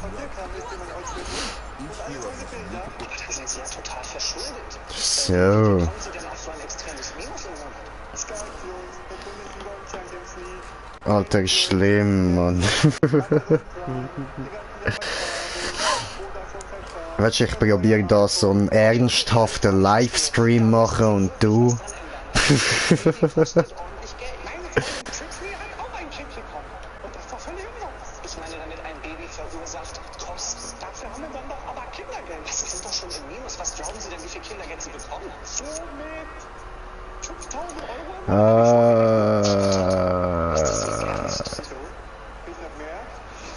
Da sind Sie ja total verschuldet. So. Wie kommen Sie denn auf so ein extremes Minus im Monat? Alter, schlimm, Mann. Weißt du, ich probiere da so einen ernsthaften Livestream machen und du. Trixie hat auch ein Kind bekommen. Und das war völlig umsonst. Ich meine, damit ein Baby verursacht Kosten. Dafür haben wir dann doch aber Kindergeld. Das ist doch schon im Minus. Was glauben Sie denn, wie viel Kindergeld Sie bekommen? So mit 5.000 Euro?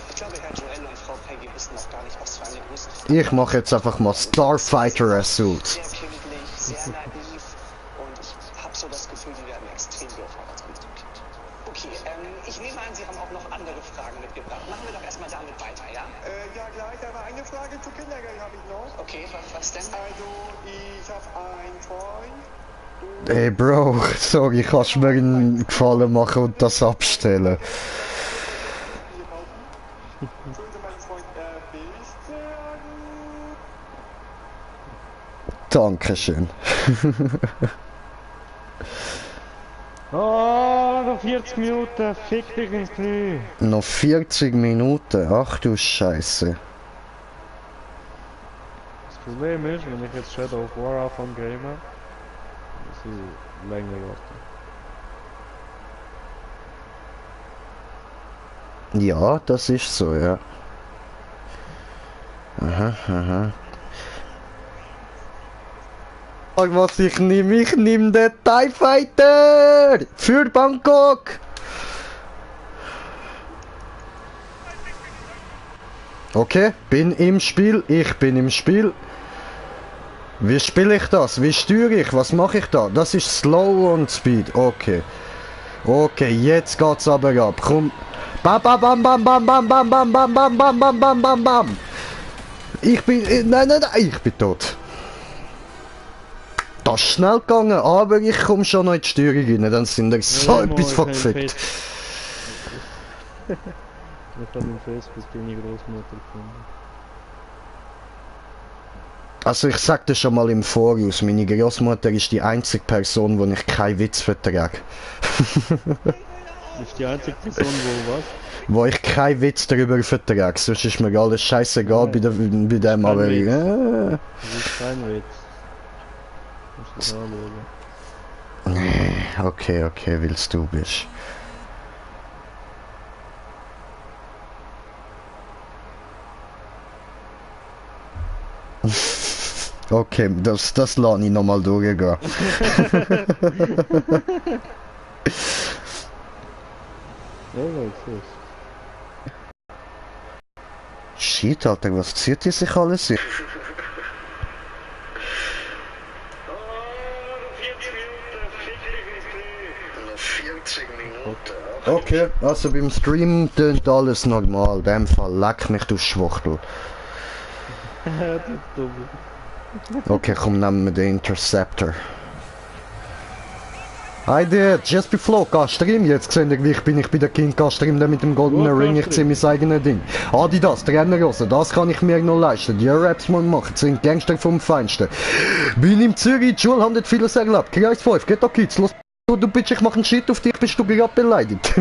Ich glaube, Herr Joel und Frau Peggy wissen noch gar nicht, was für eine Größe. Ich mache jetzt einfach mal Starfighter Assault. Sehr kindlich, sehr naiv. Und ich habe so das Gefühl, die werden extrem gefordert mit dem Kind. Okay, ich nehme an, Sie haben auch noch andere Fragen mitgebracht. Machen wir doch erstmal damit weiter, ja? Ja, gleich, aber eine Frage zu Kindergeld habe ich noch. Okay, was denn? Also, ich habe einen Freund. Hey Bro, sorry, kannst du mir einen Gefallen machen und das abstellen? Könnte mein Freund erwischt werden? Dankeschön. Oh, noch 40 Minuten, fick dich ins Knie. Noch 40 Minuten, ach du Scheiße. Das Problem ist, wenn ich jetzt Shadow of War anfange gamen, muss ich länger warten. Ja, das ist so, ja. Aha, aha. Was ich nehme den TIE Fighter! Für Bangkok! Okay, bin im Spiel, ich bin im Spiel. Wie spiele ich das? Wie steuere ich? Was mache ich da? Das ist Slow und Speed, okay. Okay, jetzt geht's aber ab, komm. Bam bam bam bam bam bam bam bam bam bam bam bam bam bam bam. Ich bin, nein, ich bin tot. Das ist schnell gegangen, aber ich komme schon noch in die Steuerung rein, dann sind wir so etwas verfickt. Ich habe im Facebook deine Großmutter gefunden. Also ich sagte schon mal im Voraus, meine Großmutter ist die einzige Person, wo ich keinen Witz vertrage. Das ist die einzige Person, wo was? Wo ich keinen Witz darüber vertrage, sonst ist mir alles scheißegal bei dem, aber... Das ist kein Witz. Musst du anschauen. Okay, willst du bist. Okay, das lasse ich nochmal durchgehen. Ja, was ist? Shit, Alter, was zieht die sich alles in? Noch 40 Minuten. Okay, also beim Stream tönt alles normal. In dem Fall leck mich, du Schwuchtel. Du Dumme. Okay, komm, nehmen wir den Interceptor. Hi there, just before, Stream jetzt gesehen, wie ich bin bei der King Stream mit dem goldenen Ring, ich zieh mein eigenes Ding. Adidas, Trainerhose, das kann ich mir noch leisten. Die Raps muss machen, sind Gangster vom Feinsten. Bin in Zürich, die Schule haben nicht vieles erlaubt. Kreis 5, Ghetto Kids, los, du Bitch, ich mach einen Shit auf dich, bist du gerade beleidigt.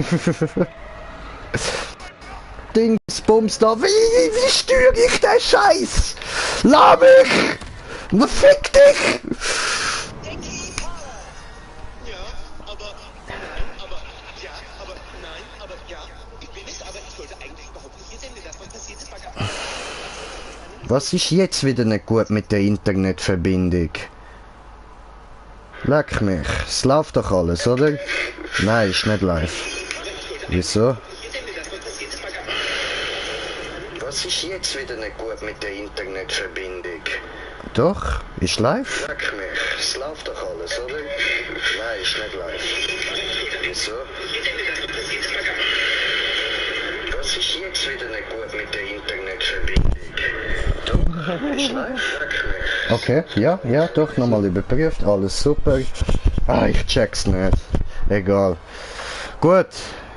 Dingsbums da, wie steuere ich den Scheiß? Lass mich! Fick dich! Was ist jetzt wieder nicht gut mit der Internetverbindung? Leck mich, es läuft doch alles, oder? Nein, ist nicht live. Wieso? Was ist jetzt wieder nicht gut mit der Internetverbindung? Doch, ist live. Leck mich, es läuft doch alles, oder? Nein, ist nicht live. Wieso? Was ist jetzt wieder nicht gut mit der Internetverbindung? Doch, ist live. Leck mich. Okay, ja, doch, nochmal überprüft, alles super. Ah, ich check's nicht. Egal. Gut,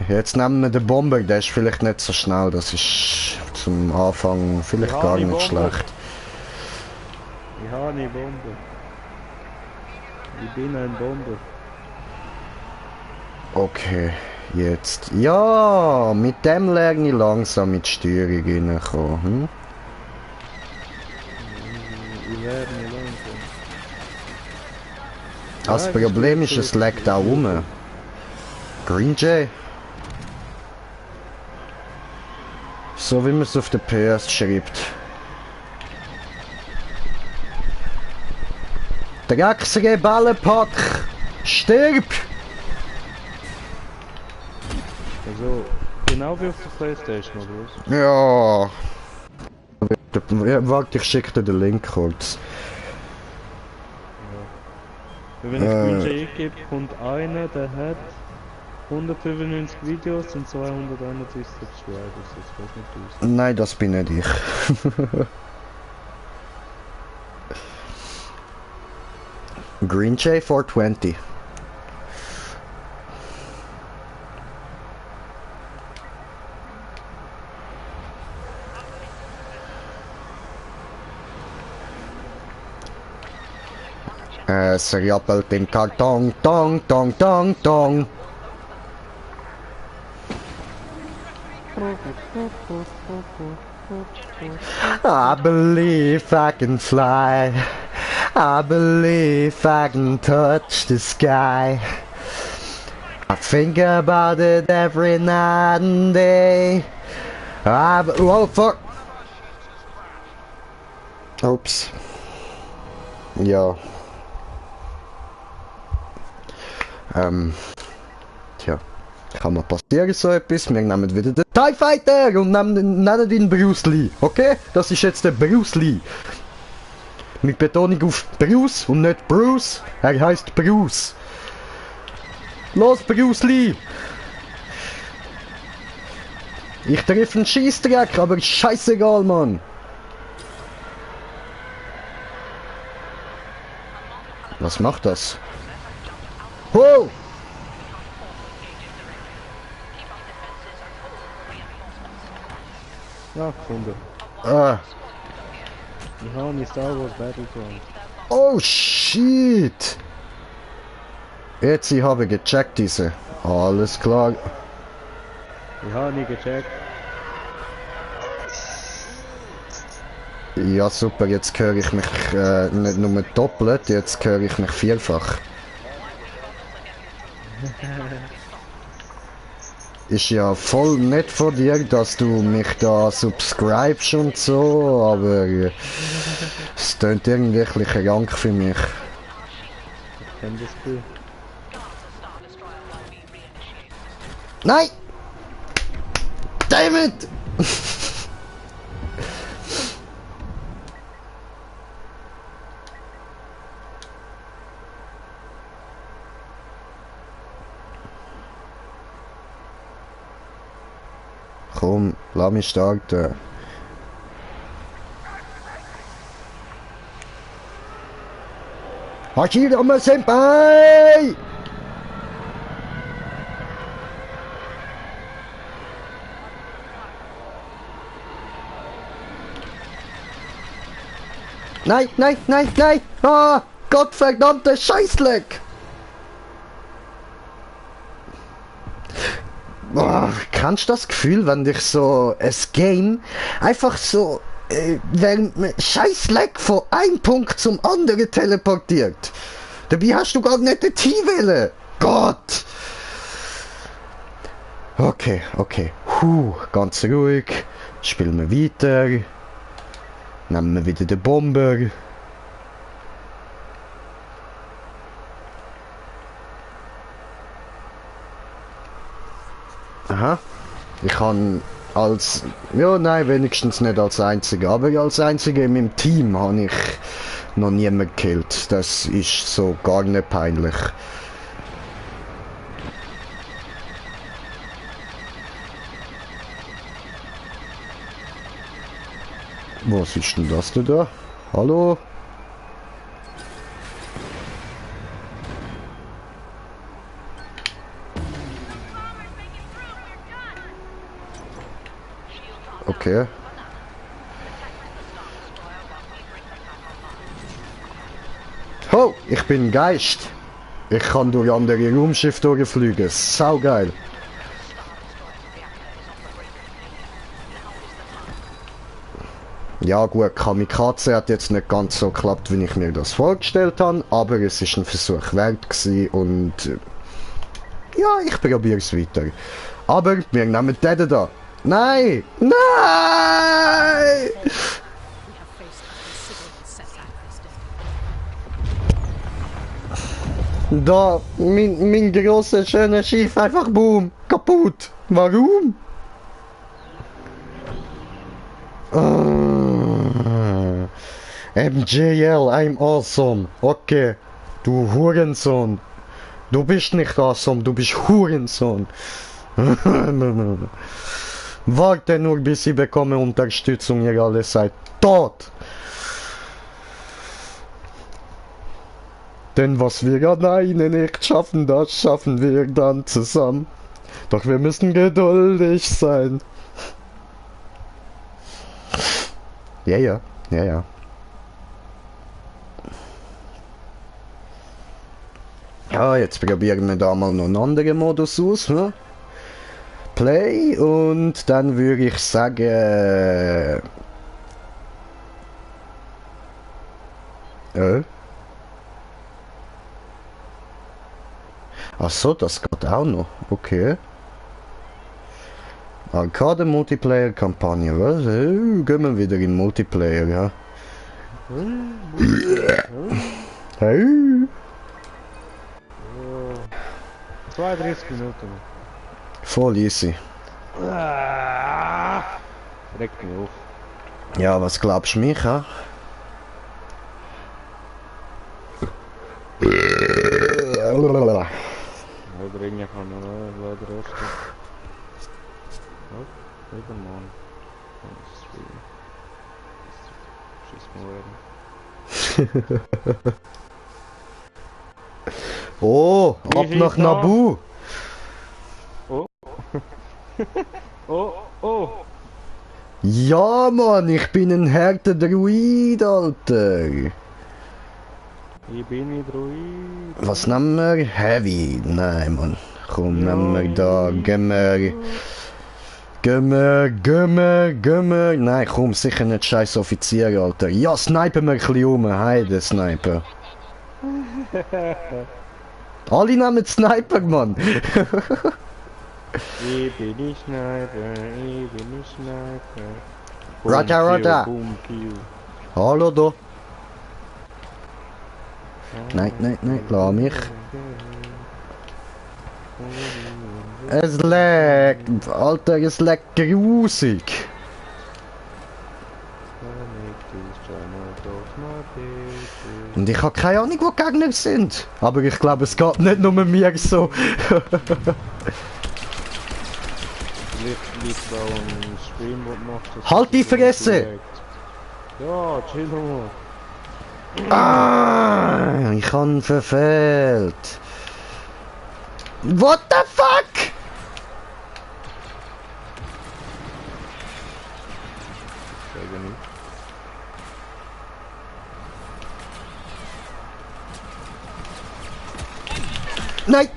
jetzt nehmen wir den Bomber, der ist vielleicht nicht so schnell, das ist... zum Anfang vielleicht Ja, gar die nicht Bombe. schlecht. Ich habe eine Bombe. Ich bin ein Bomber. Okay, jetzt. Ja, mit dem lerne ich langsam mit Steuerung reinkommen. Hm? Ich lerne langsam. Das Ja, Problem ist, so es leckt auch rum. Green Jay. So wie man es auf der PS schreibt. Drecksige Ballenpack! Stirb! Also, genau wie auf der Playstation, oder was? Ja. Ja, warte, ich schicke dir den Link kurz. Weil wenn ich Wünsche eingebe, kommt einer, der hat 195 Videos und 271 Subscribers. Das weiß nicht aus. Nein, das bin nicht ich. Green Jay 420. Es rappelt im Karton, tong, tong, tong, tong. I believe I can fly. I believe I can touch the sky. I think about it every night and day. Oh fuck. Oops. Ja. Tja. Kann mal passieren so etwas. Wir nehmen wieder den TIE Fighter und nennen ihn Bruce Lee. Okay? Das ist jetzt der Bruce Lee. Mit Betonung auf Bruce und nicht Bruce. Er heißt Bruce. Los, Bruce Lee! Ich treffe einen Scheissdreck, aber scheißegal, Mann. Was macht das? Wow! Ja, gefunden. Ah. Ich habe eine Star Wars Battlefront. Oh shit! Jetzt ich habe gecheckt diese. Alles klar. Ich habe nie gecheckt. Ja super, jetzt höre ich mich nicht nur doppelt, jetzt höre ich mich vierfach. Ist ja voll nett von dir, dass du mich da subscribest und so, aber es tönt irgendwie ein bisschen krank für mich. Ich kenne das Gefühl. Nein! Damn it! Komm, lass mich starten. Hashirama Senpai! Nein, nein, nein, nein! Ah, Gottverdammte Scheißleck! Boah, kennst du das Gefühl, wenn dich so ein Game einfach so Scheißleck von einem Punkt zum anderen teleportiert? Dabei hast du gar nicht den T-Welle! Gott! Okay, okay. Ganz ruhig. Spielen wir weiter. Nehmen wir wieder den Bomber. Aha. Ich kann als... Ja, nein, wenigstens nicht als Einziger. Aber als Einziger in meinem Team habe ich noch niemanden gekillt. Das ist so gar nicht peinlich. Was ist denn das da? Hallo? Okay. Ich bin ein Geist. Ich kann durch andere Raumschiffe durchfliegen. Saugeil. Ja gut, Kamikaze hat jetzt nicht ganz so geklappt, wie ich mir das vorgestellt habe, aber es ist ein Versuch wert gewesen und ja, ich probiere es weiter. Aber wir nehmen den da. Nein! Nein! Da, mein grosser, schöner Schiff einfach boom, kaputt. Warum? MJL, I'm awesome. Okay, du Hurensohn. Du bist nicht awesome, du bist Hurensohn. Warte nur, bis ich bekomme Unterstützung, ihr alle seid tot. Denn was wir alleine nicht schaffen, das schaffen wir dann zusammen. Doch wir müssen geduldig sein. Ja, ja, ja, ja. Ja, jetzt probieren wir da mal noch einen anderen Modus aus. Hm? Play und dann würde ich sagen... Ach so, das geht auch noch. Okay. Arcade Multiplayer Kampagne. Was? Gehen wir wieder in Multiplayer, ja. Hey. 32 Minuten. Voll easy. Regt mich auf. Ja, was glaubst du mich, ha? Oder irgendwie kann man leider rösten. Oh, wieder Mann. Schieß mal werden. Oh, ab nach Naboo! Oh. Oh, oh. Ja, Mann, ich bin ein harter Druid, Alter. Ich bin ein Druid. Was nehmen wir? Heavy? Nein, Mann. Komm, nehmen wir da. Gehen wir. Nein, komm, sicher nicht scheiß Offizier, Alter. Ja, snipen wir ein bisschen um. Heide, Sniper. Alle nehmen Sniper, Mann. Ich bin die Sniper, ich bin die Sniper. Roger, Roger. Boom, kill. Hallo da. Nein, lass mich. Es leckt, Alter, es leckt grusig. Und ich habe keine Ahnung, wo die Gegner sind. Aber ich glaube, es geht nicht nur mir so. Halt die Fresse! Ja, chill mal. Ah, ich habe verfehlt. What the fuck? Nein!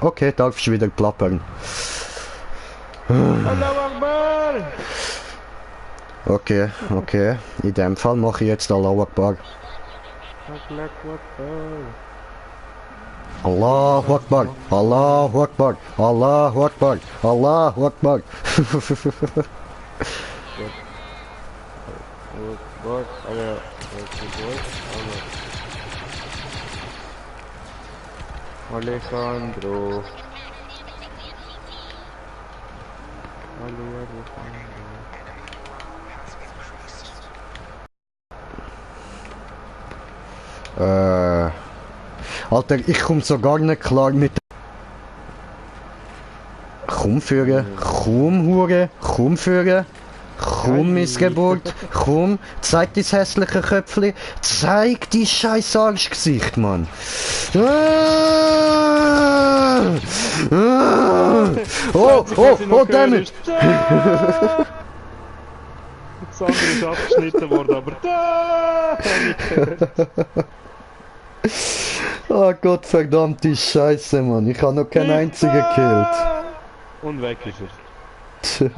Okay, darfst du wieder klappern. Allahu Akbar! Okay. In dem Fall mache ich jetzt Allahu Akbar. Allahu Akbar. Allahu Akbar. Allahu Akbar. Allahu Akbar. Alejandro. Alter, ich komme so gar nicht klar mit... Komm führen, komm Hure, komm führen, komm Missgeburt, komm, zeig dein hässliche Köpfli, zeig dein scheiß Arschgesicht, Mann. Oh, dammit! andere ist abgeschnitten worden, aber da habe ich gehört. Oh Gott, verdammte Scheiße, Mann. Ich habe noch keinen einzigen gekillt. Und weg ist er.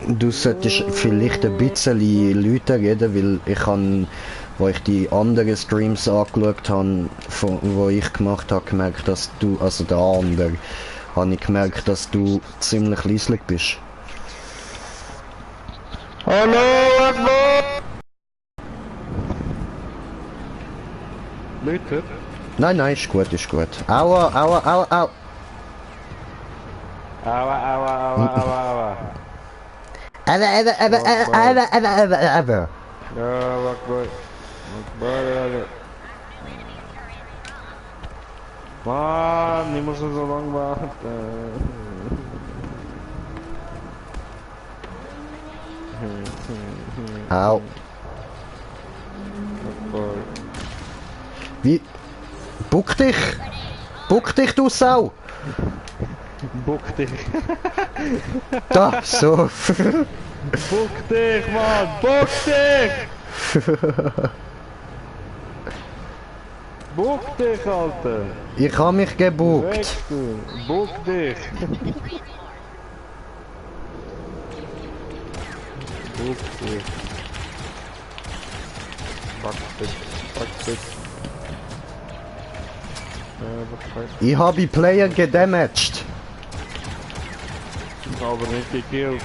Du solltest vielleicht ein bisschen lauter reden, weil ich kann, wo ich die anderen Streams angeschaut habe, wo ich gemacht habe, gemerkt, dass du, also der andere, habe ich gemerkt, dass du ziemlich leislich bist. Hallo, Akbar! Leute? Nein, nein, ist gut, ist gut. Aua, aua, aua, aua. Aua, aua, aua, aua, aua. Aber. Ja, Akbar. Akbar, Mann, ich muss so lange warten. Au. Akbar. Wie? Buck dich! Buck dich, du Sau! Buck dich. Da, so. Buck dich, Mann! Buck dich! Buck dich, Alter! Ich habe mich Weg, gebuckt. du! Buck dich! Buck dich! Buck dich! Buck dich! Ich habe die Player gedamaged. Aber nicht gekillt.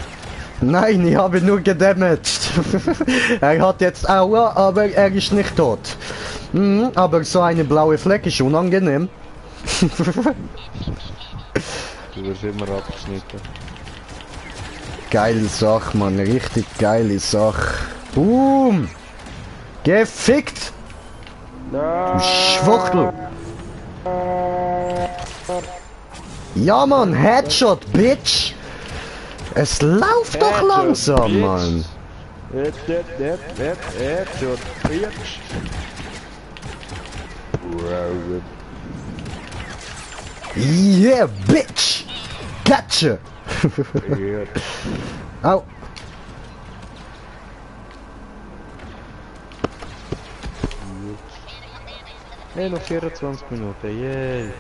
Nein, ich habe nur gedamaged. Er hat jetzt Aua, aber er ist nicht tot. Aber so eine blaue Fleck ist unangenehm. Du wirst immer abgeschnitten. Geile Sache, Mann. Richtig geile Sache. Boom! Gefickt! Du Schwuchtel! Ja, Mann, Headshot, Bitch! Es läuft doch Headshot, langsam, Bitch. Mann! Headshot, Bitch! Yeah, Bitch! Gotcha! Au! Hey, noch 24 Minuten, yay!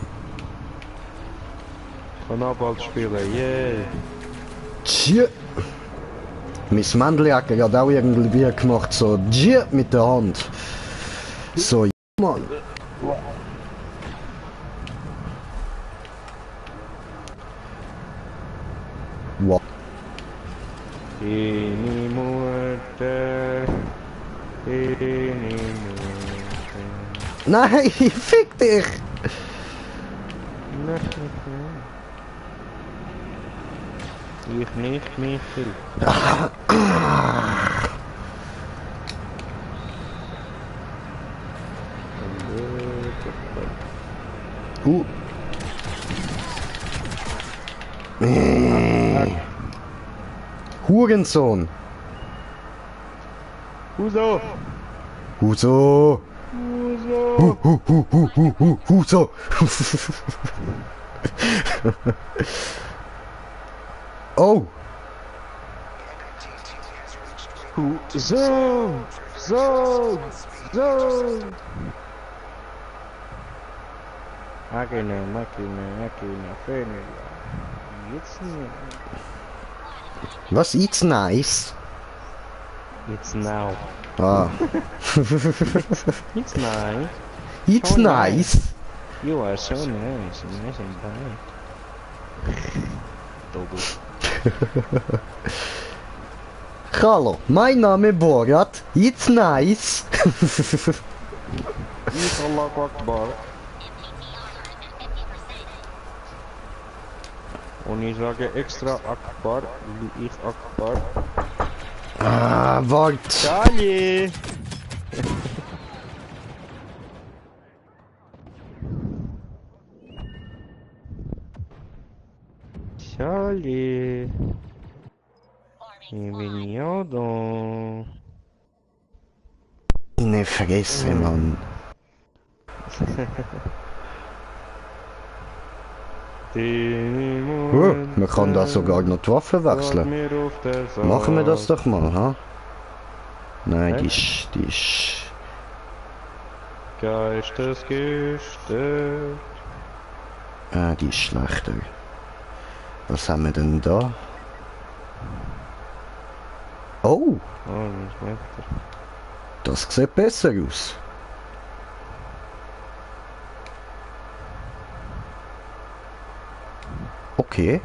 Kann auch bald spielen, yay! Tschö! Mein Männchen hat gerade auch irgendwie gemacht, so Tschö mit der Hand. So, ja, Mann. Wow. Ini muerte, ini muerte. Nein, fick dich! Ich nicht, Michel. Hurensohn! Huso! Huso! Huso! Huso! Oh! So! So! So! Máquina, Fenner. Jetzt nicht. Was? It's nice? It's now. Ah. It's nice. It's Oh, nice? You are so nice and bright. Dogo. Hallo, mein Name Borat. It's nice. Ich Allah Akbar. Und ich sage extra Akbar, wie ich Akbar. Ah, wart. Charlie! Charlie! Ich bin ja da. Nicht vergessen, Mann. Man kann da sogar noch die Waffe wechseln. Machen wir das doch mal, ha? Nein, die ist... Geistesgestört. Die ist schlechter. Was haben wir denn da? Oh! Das sieht besser aus. Okay.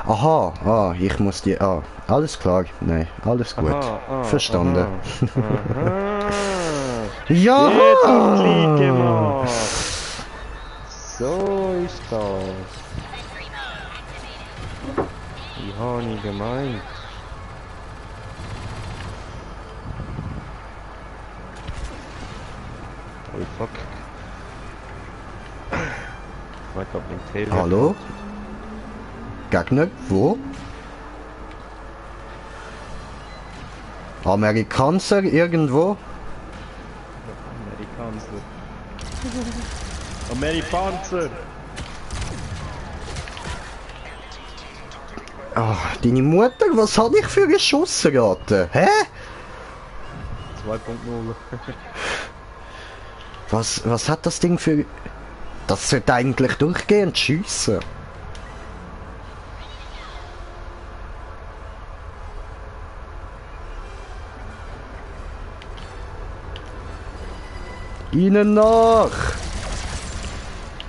Aha, ich muss die... alles klar. Nein, alles gut. Verstanden. Ja! Jetzt hat's Lied gemacht. So ist das. Ich habe nicht gemeint. Oh fuck. Ich weiß ob ein Tail. Hallo? Gegner? Wo? Amerikaner irgendwo? Amerikaner. Ach, deine Mutter, was hat ich für geschossen geraten? Hä? 2.0. Was hat das Ding für... Das sollte eigentlich durchgehend schiessen. Ihnen nach!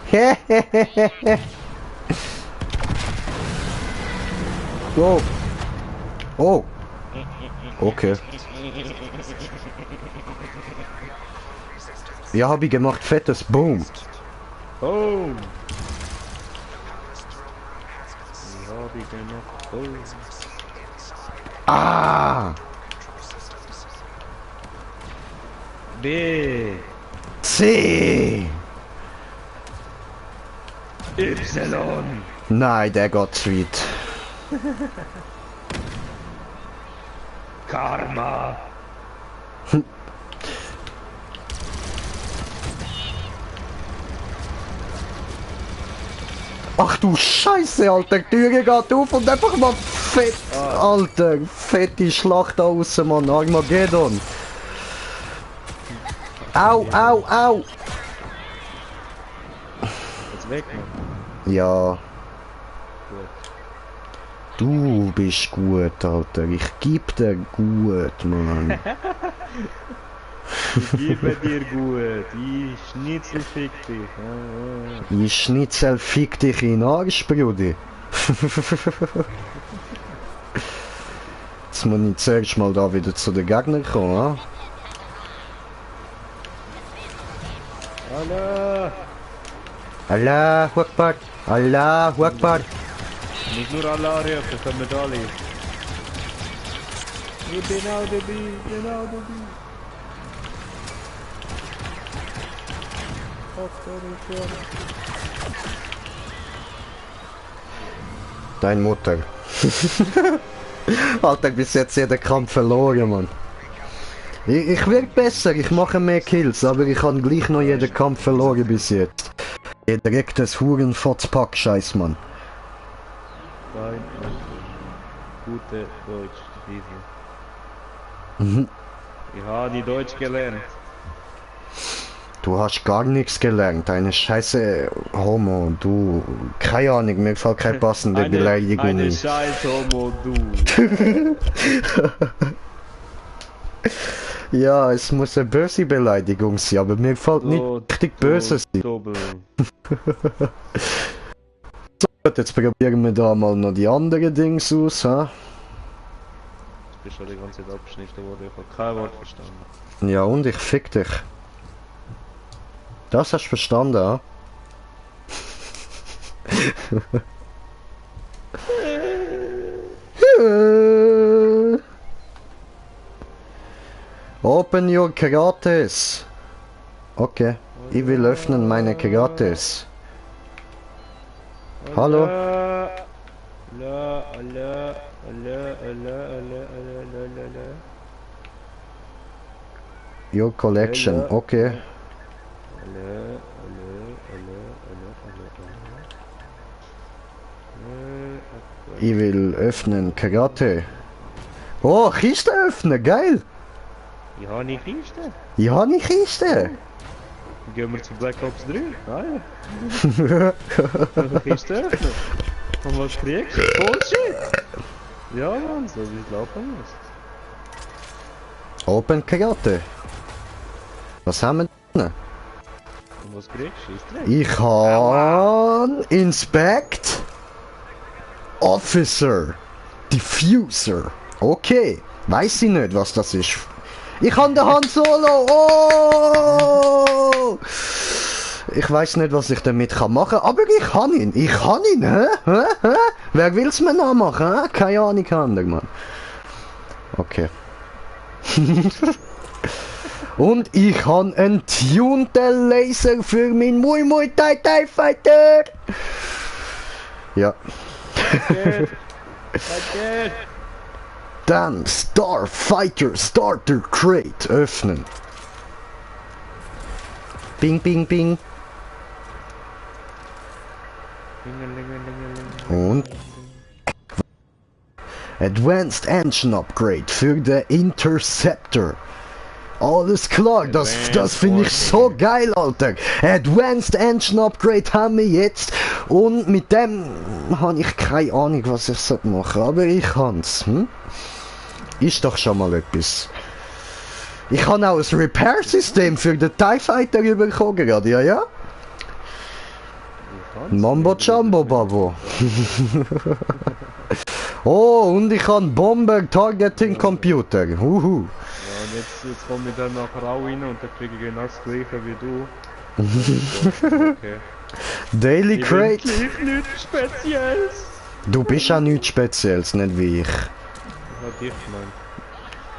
Hehehehe! Oh! Oh! Okay. Ja, hab ich gemacht, fettes Boom! Oh! Ich habe gemacht. Oh! Ah! B! C! Y! Nein, der geht zu weit. Karma! Ach du Scheiße, Alter, die Tür geht auf und einfach mal fett, Alter, fette Schlacht da aussen, Mann, Armageddon. Au, au, au! Jetzt weg, Mann. Ja, Gut. du bist gut, Alter, ich geb dir gut, Mann. Ich gebe dir gut. Ich Schnitzel fick dich. Ich Schnitzel fick dich in den Arsch, Brudi. Jetzt muss ich zuerst mal da wieder zu den Gegnern kommen, ha? Allah! Allahu Akbar! Allahu Akbar! Nicht nur Allah rufen, können wir alle. Ich bin auch dabei, genau dabei. Dein Mutter. Alter, bis jetzt jeder Kampf verloren, Mann. Ich werde besser, ich mache mehr Kills, aber ich habe gleich noch jeden Kampf verloren bis jetzt. Direkt das Hurenfotzpack, Scheiß, Mann. Dein gute Deutsch, easy. Mhm. Ich habe nie Deutsch gelernt. Du hast gar nichts gelernt, eine scheiße Homo, du, keine Ahnung, mir fällt keine passende Beleidigung Eine ein. scheiß Homo, du. Ja, es muss eine böse Beleidigung sein, aber mir fällt nicht richtig böse sein. Doppel. So, jetzt probieren wir da mal noch die anderen Dings aus, ha? Du bist schon die ganze Zeit abgeschnitten worden, ich habe kein Wort verstanden. Ja, und ich fick dich. Das hast du verstanden, ha? Open your Karates. Okay, ich will öffnen meine Karates. Hallo? Your collection, okay. Ich will öffnen, Karate. Oh, Kiste öffnen, geil! Ich habe eine Kiste. Ich habe eine Kiste. Gehen wir zu Black Ops 3? Ah ja. Kiste öffnen. Und was kriegst du? Bullshit! Ja Mann, so wie es laufen muss. Open Karate. Was haben wir denn? Und was kriegst du? Ist drin? Ich habe Inspect Officer Diffuser. Okay, weiß ich nicht, was das ist. Ich habe den Han Solo. Oh! Ich weiß nicht, was ich damit machen kann, aber ich kann ihn. Ich kann ihn, hä? Hä? Hä? Wer will's mir nachmachen, hä? Keine Ahnung, Handel, Mann. Okay. Und ich habe einen tunten Laser für meinen Mui Mui Tai Tai Fighter. Ja. Dann Starfighter Starter Crate öffnen. Bing, bing, bing. Und Advanced Engine Upgrade für den Interceptor. Alles klar, das finde ich so geil, Alter. Advanced Engine Upgrade haben wir jetzt. Und mit dem habe ich keine Ahnung, was ich machen soll. Aber ich kann's. Ist doch schon mal etwas. Ich habe auch ein Repair-System für den TIE Fighter bekommen gerade, ja, ja? Mambo Jumbo Babo. Oh, und ich habe Bomber Targeting Computer. Ja, und jetzt komme ich dann nachher auch rein und dann kriege ich genau das gleiche wie du. Okay. Daily Crate. Ich bin nichts Spezielles. Du bist ja nichts Spezielles, nicht wie ich. Ja, dich, Mann.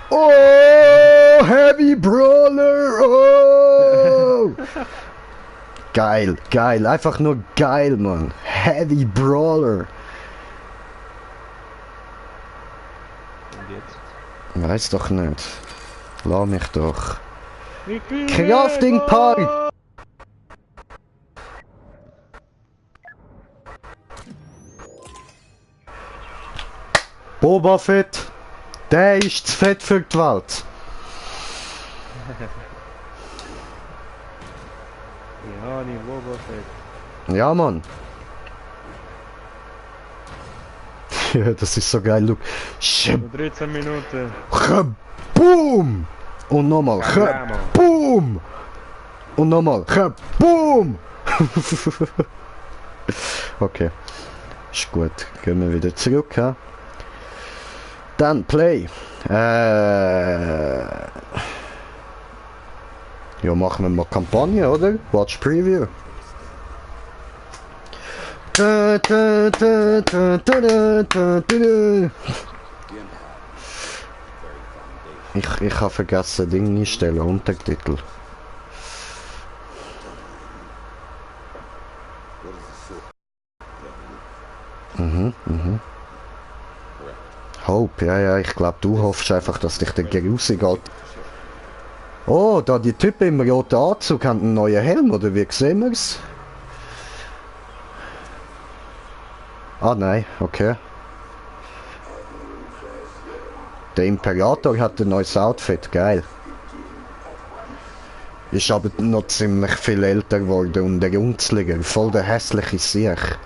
Oh, Heavy Brawler. Oh. Geil, geil, einfach nur geil, Mann. Heavy Brawler. Und jetzt? Weiß doch nicht. Lass mich doch. Crafting Part! Boba Fett! Der ist zu fett für die Welt. Ja, die Boba Fett. Ja, Mann. Ja, das ist so geil, look. Noch 13 Minuten. Boom! Und nochmal. Boom! Und nochmal. Boom! Okay. Ist gut. Gehen wir wieder zurück. He? Dann Play. Ja, machen wir mal Kampagne, oder? Watch Preview. Ich habe vergessen, Ding einstellen, Untertitel. Hope, ja, ich glaube, du hoffst einfach, dass dich der Gerussi geht. Oh, da die Typen im roten Anzug haben einen neuen Helm, oder wie sehen wir's? Ah, nein, okay. Der Imperator hat ein neues Outfit, geil. Ist aber noch ziemlich viel älter geworden und der Runzliger, voll der hässliche Sieg.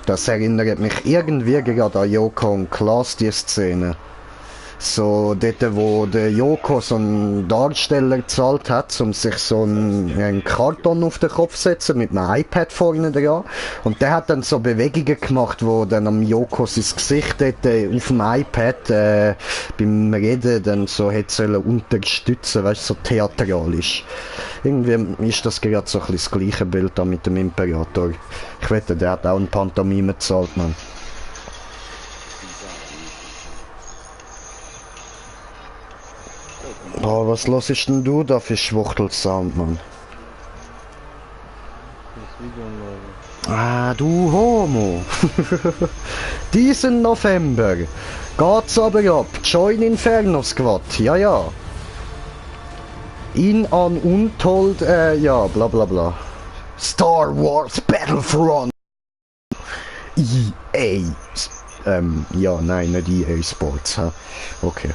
Das erinnert mich irgendwie gerade an Joko und Klaas, die Szene. So dort, wo der Joko so einen Darsteller gezahlt hat, um sich so einen Karton auf den Kopf zu setzen mit einem iPad vorne dran. Und der hat dann so Bewegungen gemacht, wo dann am Joko sein Gesicht dort auf dem iPad beim Reden dann so hätte sollen unterstützen, weißt du, so theatralisch. Irgendwie ist das gerade so ein bisschen das gleiche Bild da mit dem Imperator. Ich wette, der hat auch einen Pantomime gezahlt, Mann. Oh, was los ist denn du da für Schwuchtelsound, Mann? Das Video anladen. Ah, du Homo. Diesen November geht's aber ab. Join Inferno Squad. Ja, ja. In an Untold, ja, bla bla bla. Star Wars Battlefront. EA. Ja, nein, nicht EA Sports. Ha? Okay.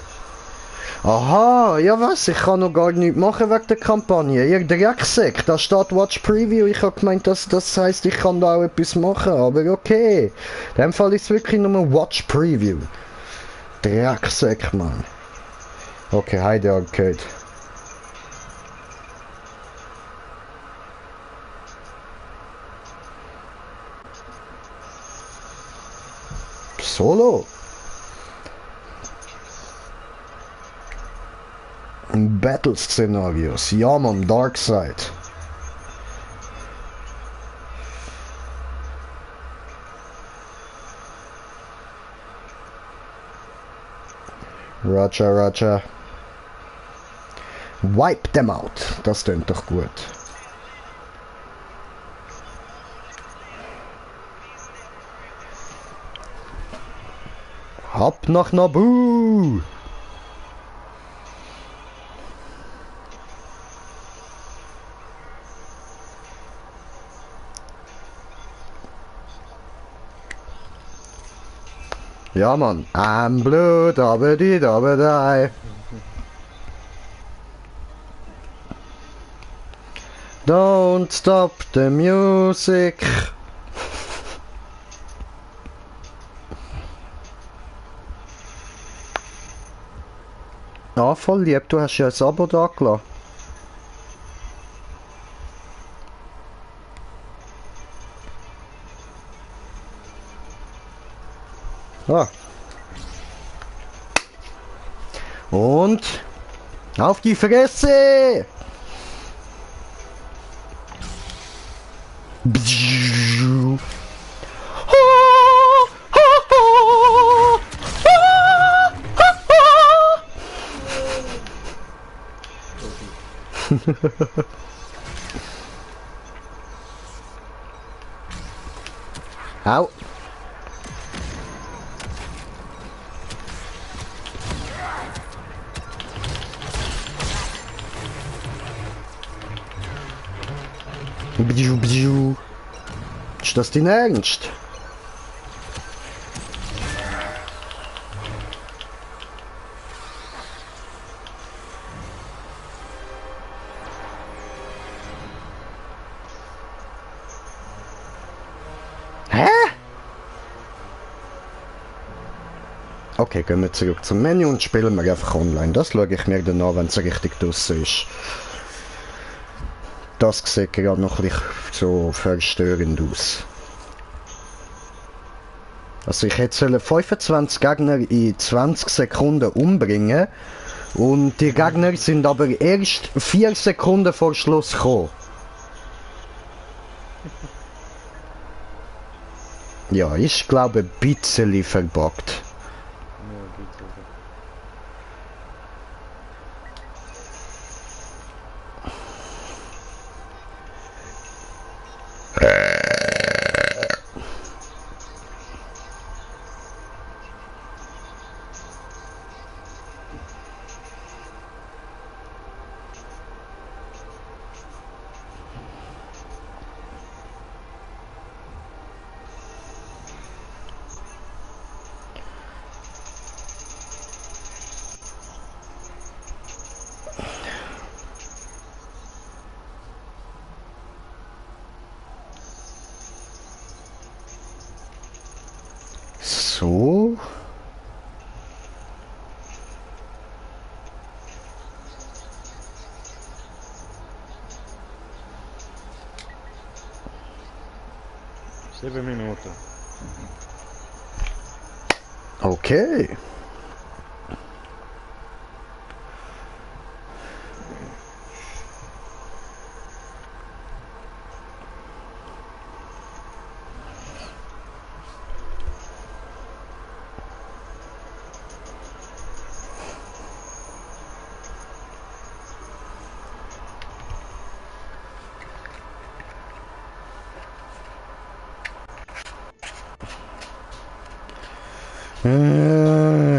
Aha, ja was, ich kann noch gar nichts machen wegen der Kampagne. Ihr Drecksäck, da steht Watch Preview. Ich habe gemeint, das heisst, ich kann da auch etwas machen, aber okay. In dem Fall ist es wirklich nur Watch Preview. Drecksäck, Mann. Okay, Heide Arcade. Solo. Battle-Szenarios. Ja, Mann, Darkseid. Roger, Roger. Wipe them out. Das klingt doch gut. Ab nach Naboo! Ja, Mann. I'm blue, dabbe die, dabbe die. Don't stop the music. Ja, voll lieb, du hast ja ein Abo da gelassen. Ah. Und auf die Fresse! Au. Ist das dein Ernst? Hä? Okay, gehen wir zurück zum Menü und spielen wir einfach online. Das schaue ich mir dann an, wenn es richtig draussen ist. Das sieht gerade noch ein bisschen so verstörend aus. Also ich hätte 25 Gegner in 20 Sekunden umbringen und die Gegner sind aber erst 4 Sekunden vor Schluss gekommen. Ja, ich glaube ein bisschen verbuggt. So. 7 Minuten. Okay.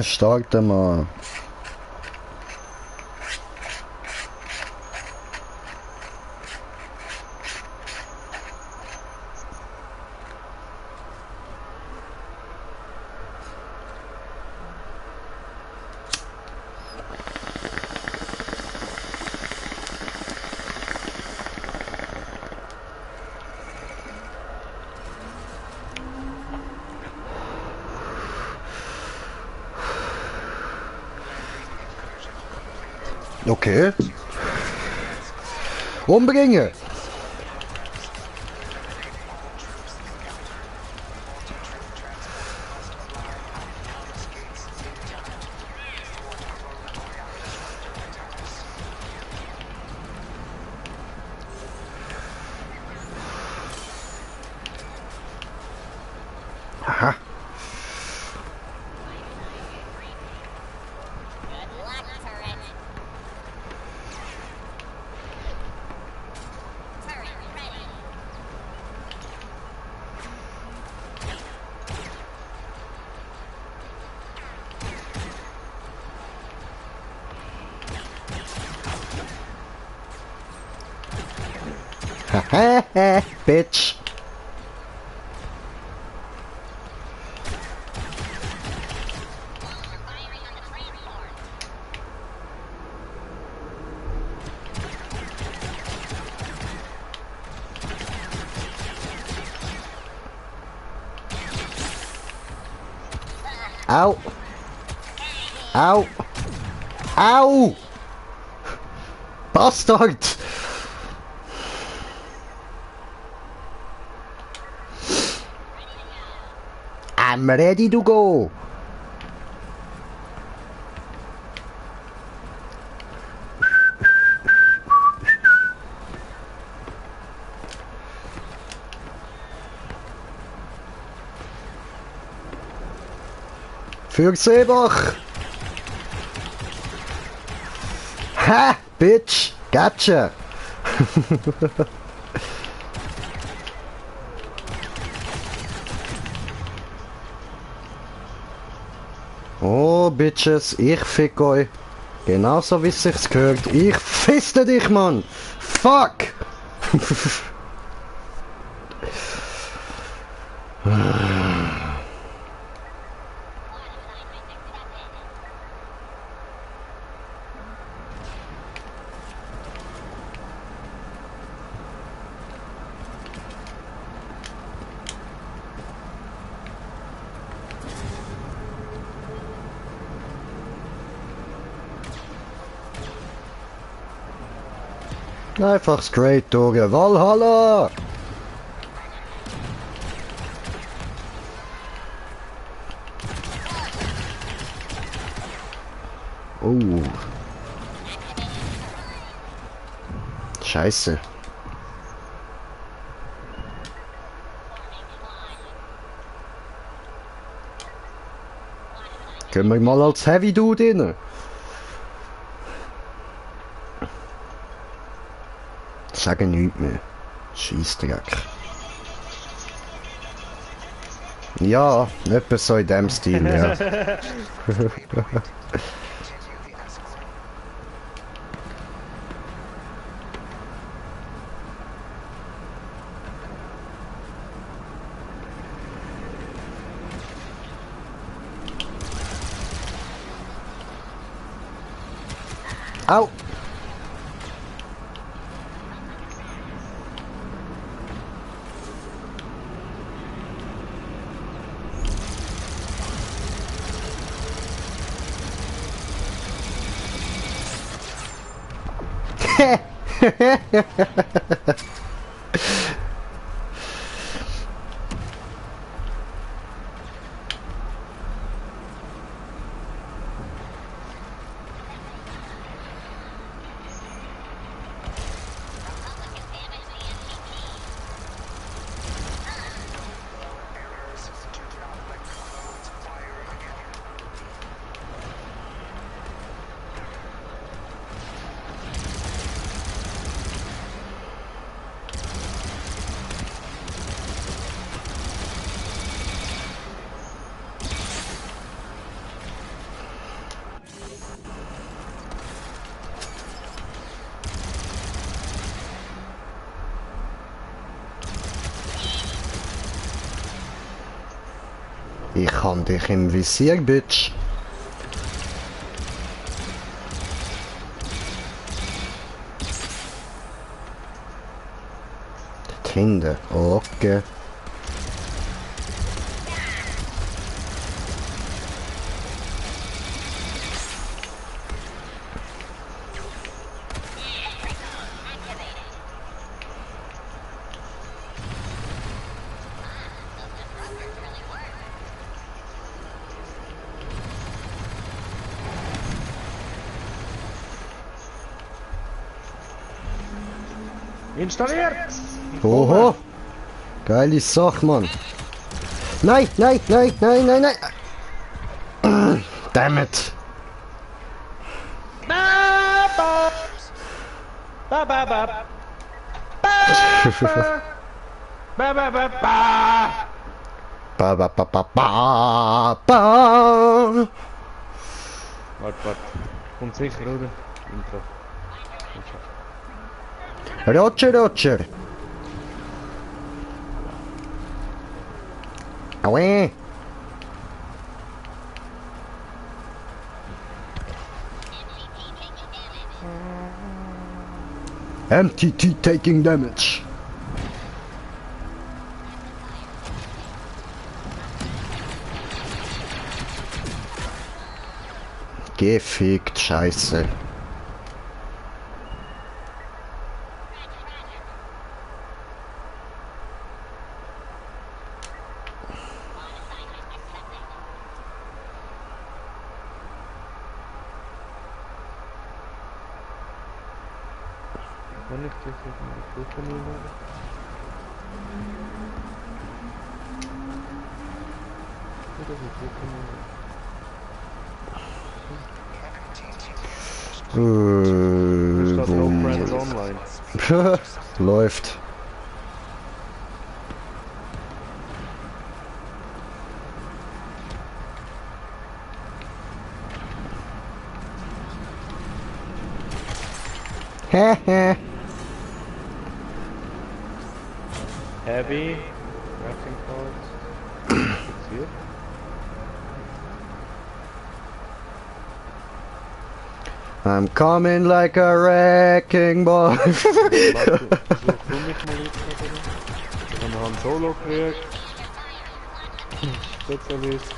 Starten mal. Okay. Umbringen! Aha. Haha, bitch. Au. Au. Au. Bastard. I'm ready to go. Für Seebach. Ha, bitch. Gotcha. Oh, Bitches, ich fick euch. Genauso wie es sich gehört. Ich fiste dich, Mann. Fuck. Einfach straight durch. Valhalla! Oh. Scheiße. Können wir mal als Heavy Dude rein? Sagen nichts mehr. Scheissdreck. Ja, etwas so in dem Stil, ja. Au! hab dich im Visier, Bitch. Dort hinten, okay. Installiert! Oho! Geile Sache, Mann. Nein, nein, nein, nein, nein, nein! Damn it! Ba ba ba ba ba ba. Warte. Kommt sicher, oder? Intro. Roger. Aue. MTT taking damage. Gefickt, Scheiße. Kann ich das jetzt mal telefonieren? Oder wie telefonieren? Ist das No Friends Online? Läuft. Hehe. Heavy. Wrapping cards. Hier. I'm coming like a wrecking ball. Such du mich mal jetzt, oder? Wir haben Han Solo gekriegt. Spezialist.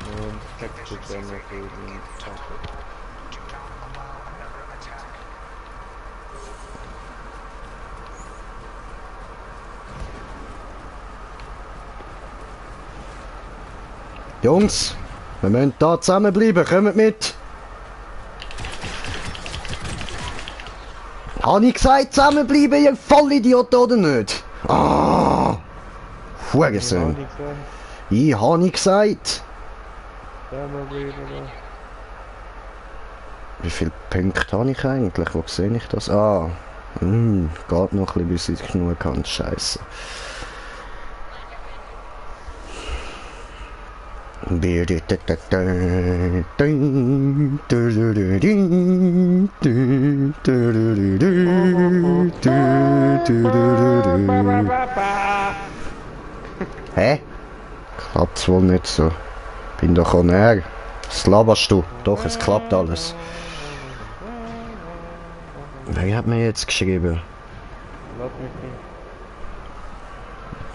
Und Tactical Jammer für den Tanker. Jungs, wir müssen da zusammenbleiben, kommt mit! Habe ich gesagt, zusammenbleiben, ihr Vollidiot, oder nicht? Ah! Hurensohn. Ich habe gesagt. Wie viele Punkte habe ich eigentlich? Wo sehe ich das? Ah, geht noch ein bisschen, bis ich genug kann. Scheiße. Hä? Klappt's wohl nicht so. Bin doch auch näher. Was laberst du? Doch, es klappt alles. Wer hat mir jetzt geschrieben?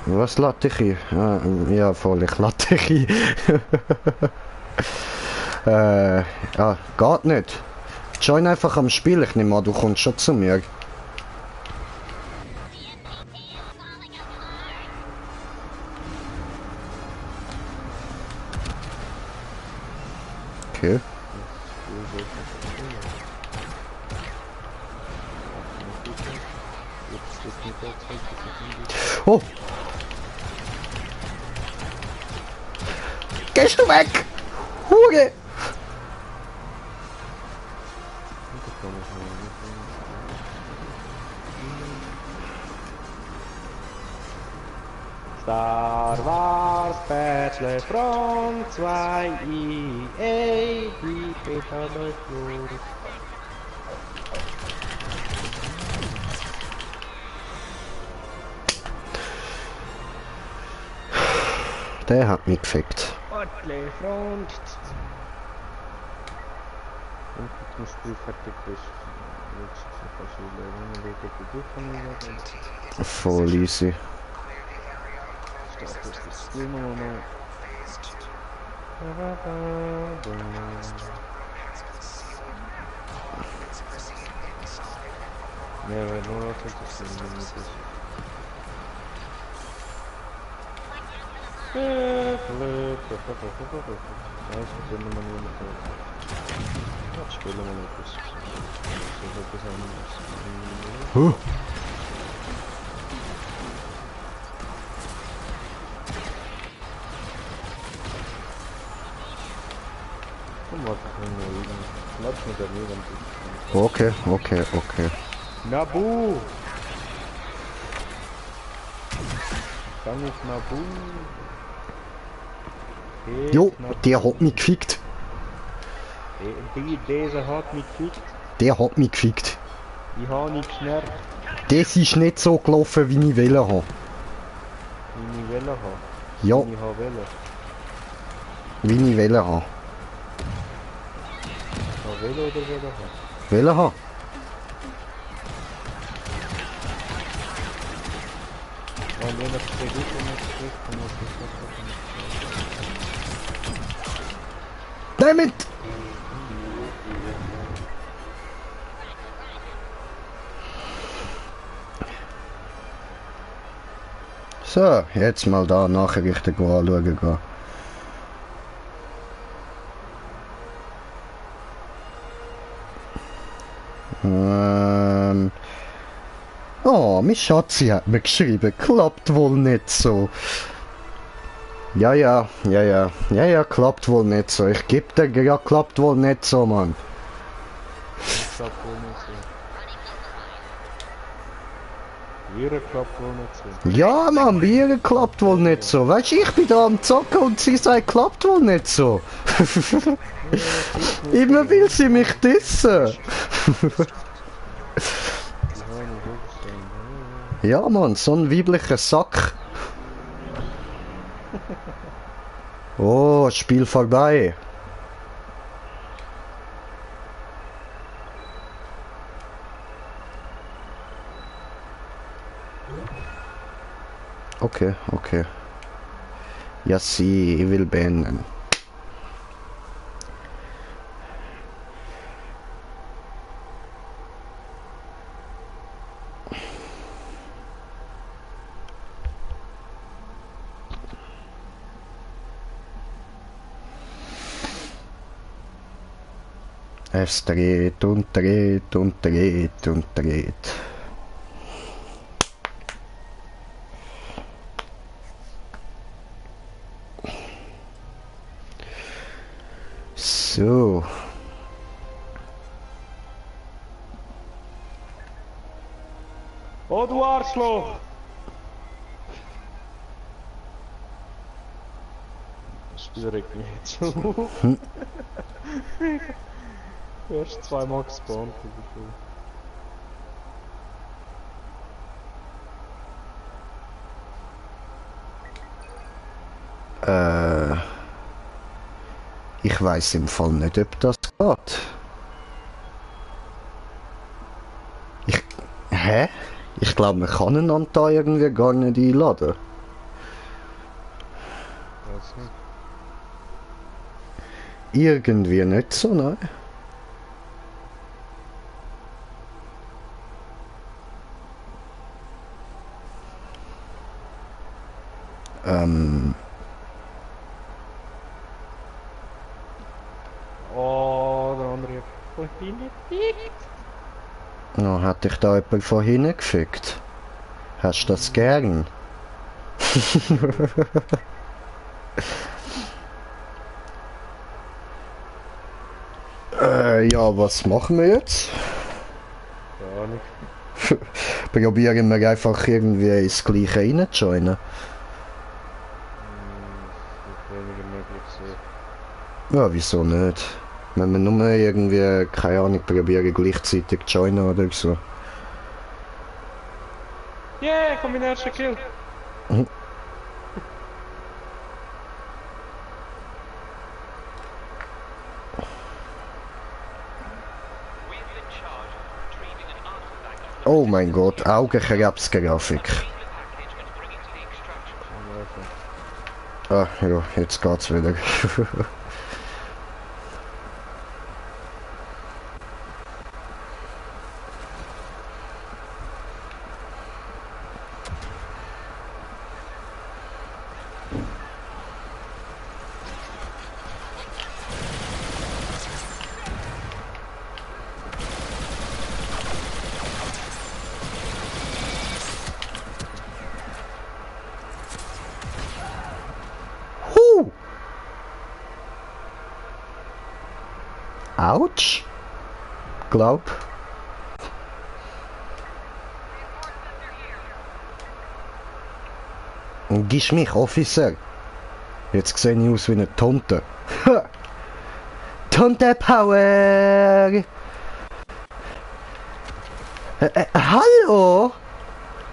Was lade ich hier? Ah, ja, voll, ich lade dich hier. Geht nicht. Join einfach am Spiel, ich nehme an, du kommst schon zu mir. Okay. Oh! Gehst du weg? Hure! Star Wars Battlefront 2 EA, die Beta läuft los. Der hat mich gefickt. Oh Bartle, Front! Und jetzt musst du fertig bist. Jetzt kannst du wieder gegen Voll easy. Start ist das Spiel nochmal. Ja, weil nur noch das Spiel nicht ist. Nice, we kunnen maar niet meer wat spelen we nog eens. Dat is anders. Huh. Kom maar, laat me daar niet aan. Okay. Nabu! Kann ich Nabu? Jo, der hat mich gefickt. Dieser hat mich gefickt. Der hat mich gefickt. Ich habe nicht geschnappt, Das ist nicht so gelaufen, wie ich wollen habe. wie ich wollte haben. Ja, Wie ich habe wollen. wie ich wollen habe. Habe wollen oder wollen haben? Wollen haben. Und wenn das sehr gut ist, dann muss ich das machen. Damn it! So, jetzt mal da Nachrichten anschauen gehen. Oh, mein Schatzi hat mir geschrieben, klappt wohl nicht so. Ja, klappt wohl nicht so. Ich geb dir, ja, klappt wohl nicht so, Mann. Ich glaube wohl nicht so. Ihre klappt wohl nicht so. Ja, Mann, bei ihr klappt wohl nicht so. Weißt du, ich bin da am Zocken und sie sagt, klappt wohl nicht so. Immer will sie mich dissen. Ja, Mann, so ein weiblicher Sack. Oh, Spiel vorbei. Okay. Ja, sie, ich will beenden. Es dreht und dreht und dreht und dreht. So. Oh, du Arschloch! Das Spiel regt mich jetzt so. Erst zweimal gespawnt. Ich weiß im Fall nicht, ob das geht. Hä? Ich glaube, man kann einen Anteil irgendwie gar nicht einladen. Weiß nicht. Irgendwie nicht so, nein. Oh, der andere hat von hinten gefickt. Oh, hat dich da jemand von hinten gefickt? Hast du das gern? Ja, was machen wir jetzt? Gar nicht. Probieren wir einfach irgendwie ins Gleiche reinzujoinen. Das wird weniger möglich sein. Ja, wieso nicht? Wenn wir nur irgendwie, keine Ahnung, probieren gleichzeitig zu joinen oder so. Yeah, komm in den ersten Kill. Oh mein Gott, Augenkrebsgrafik. Ah, ja, jetzt geht's wieder. Autsch. Glaub. Und gibst mich, Officer. Jetzt sehe ich aus wie eine Tonte. Tonte Power! Hallo?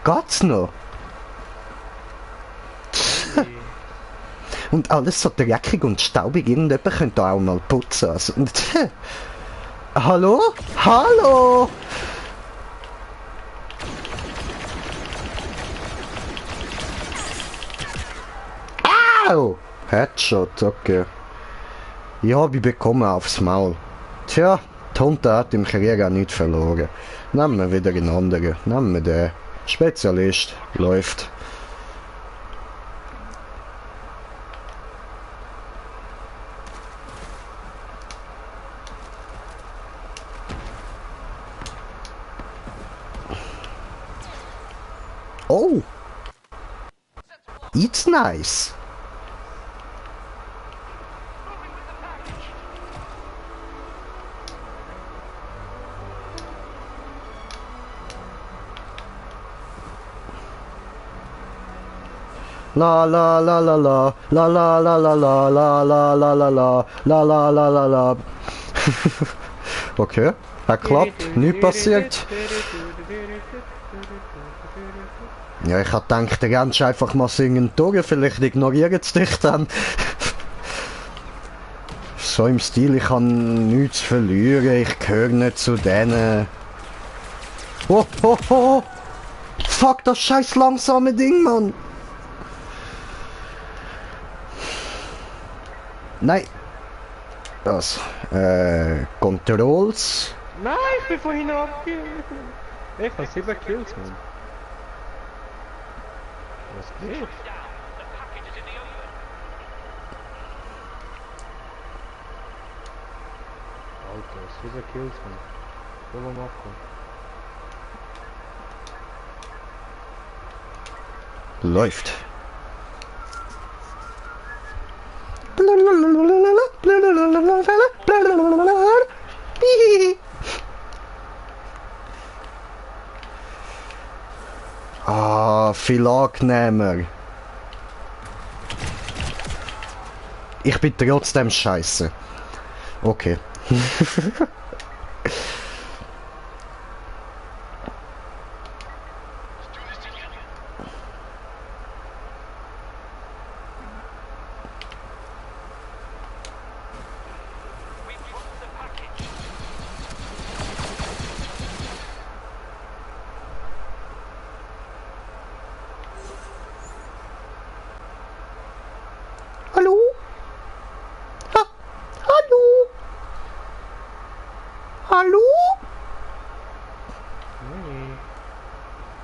Geht's noch? Und alles so dreckig und staubig, irgendjemand könnte da auch mal putzen. Also, hallo? Hallo? Au! Headshot, okay. Ja, ich bekomme aufs Maul. Tja, die Hunde hat im Krieg auch nicht verloren. Nehmen wir wieder einen anderen. Nehmen wir den. Spezialist. Läuft. Oh! It's nice! La la la la la la la la la la la la la la la la la la la la. Okay, hat klappt, nichts passiert. Ja, ich hab gedacht, der rennst einfach mal singen durch, vielleicht ignorieren sie dich dann. So im Stil, ich kann nichts verlieren, ich gehöre nicht zu denen. Oh, oh, oh! Fuck, das scheiß langsame Ding, Mann! Nein! Das, Controls. Nein, ich bin vorhin abgekillt. Ich habe 7 Kills, Mann. Was geht? Alter, 7 Kills, Mann. Wo wir machen? Läuft. Ah, viel angenehmer. Ich bin trotzdem scheiße. Okay. Hallo? Ha, hallo? Hallo?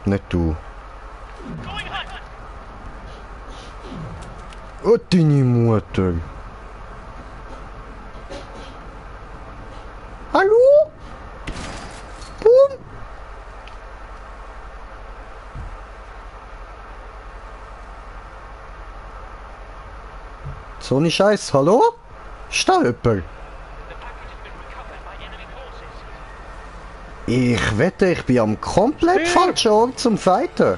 Nicht du. Oh, deine Mutter. Hallo? Boom? So ne Scheiß, hallo? Ist da jemand? Ich wette, ich bin am komplett falschen Ort zum Fighten.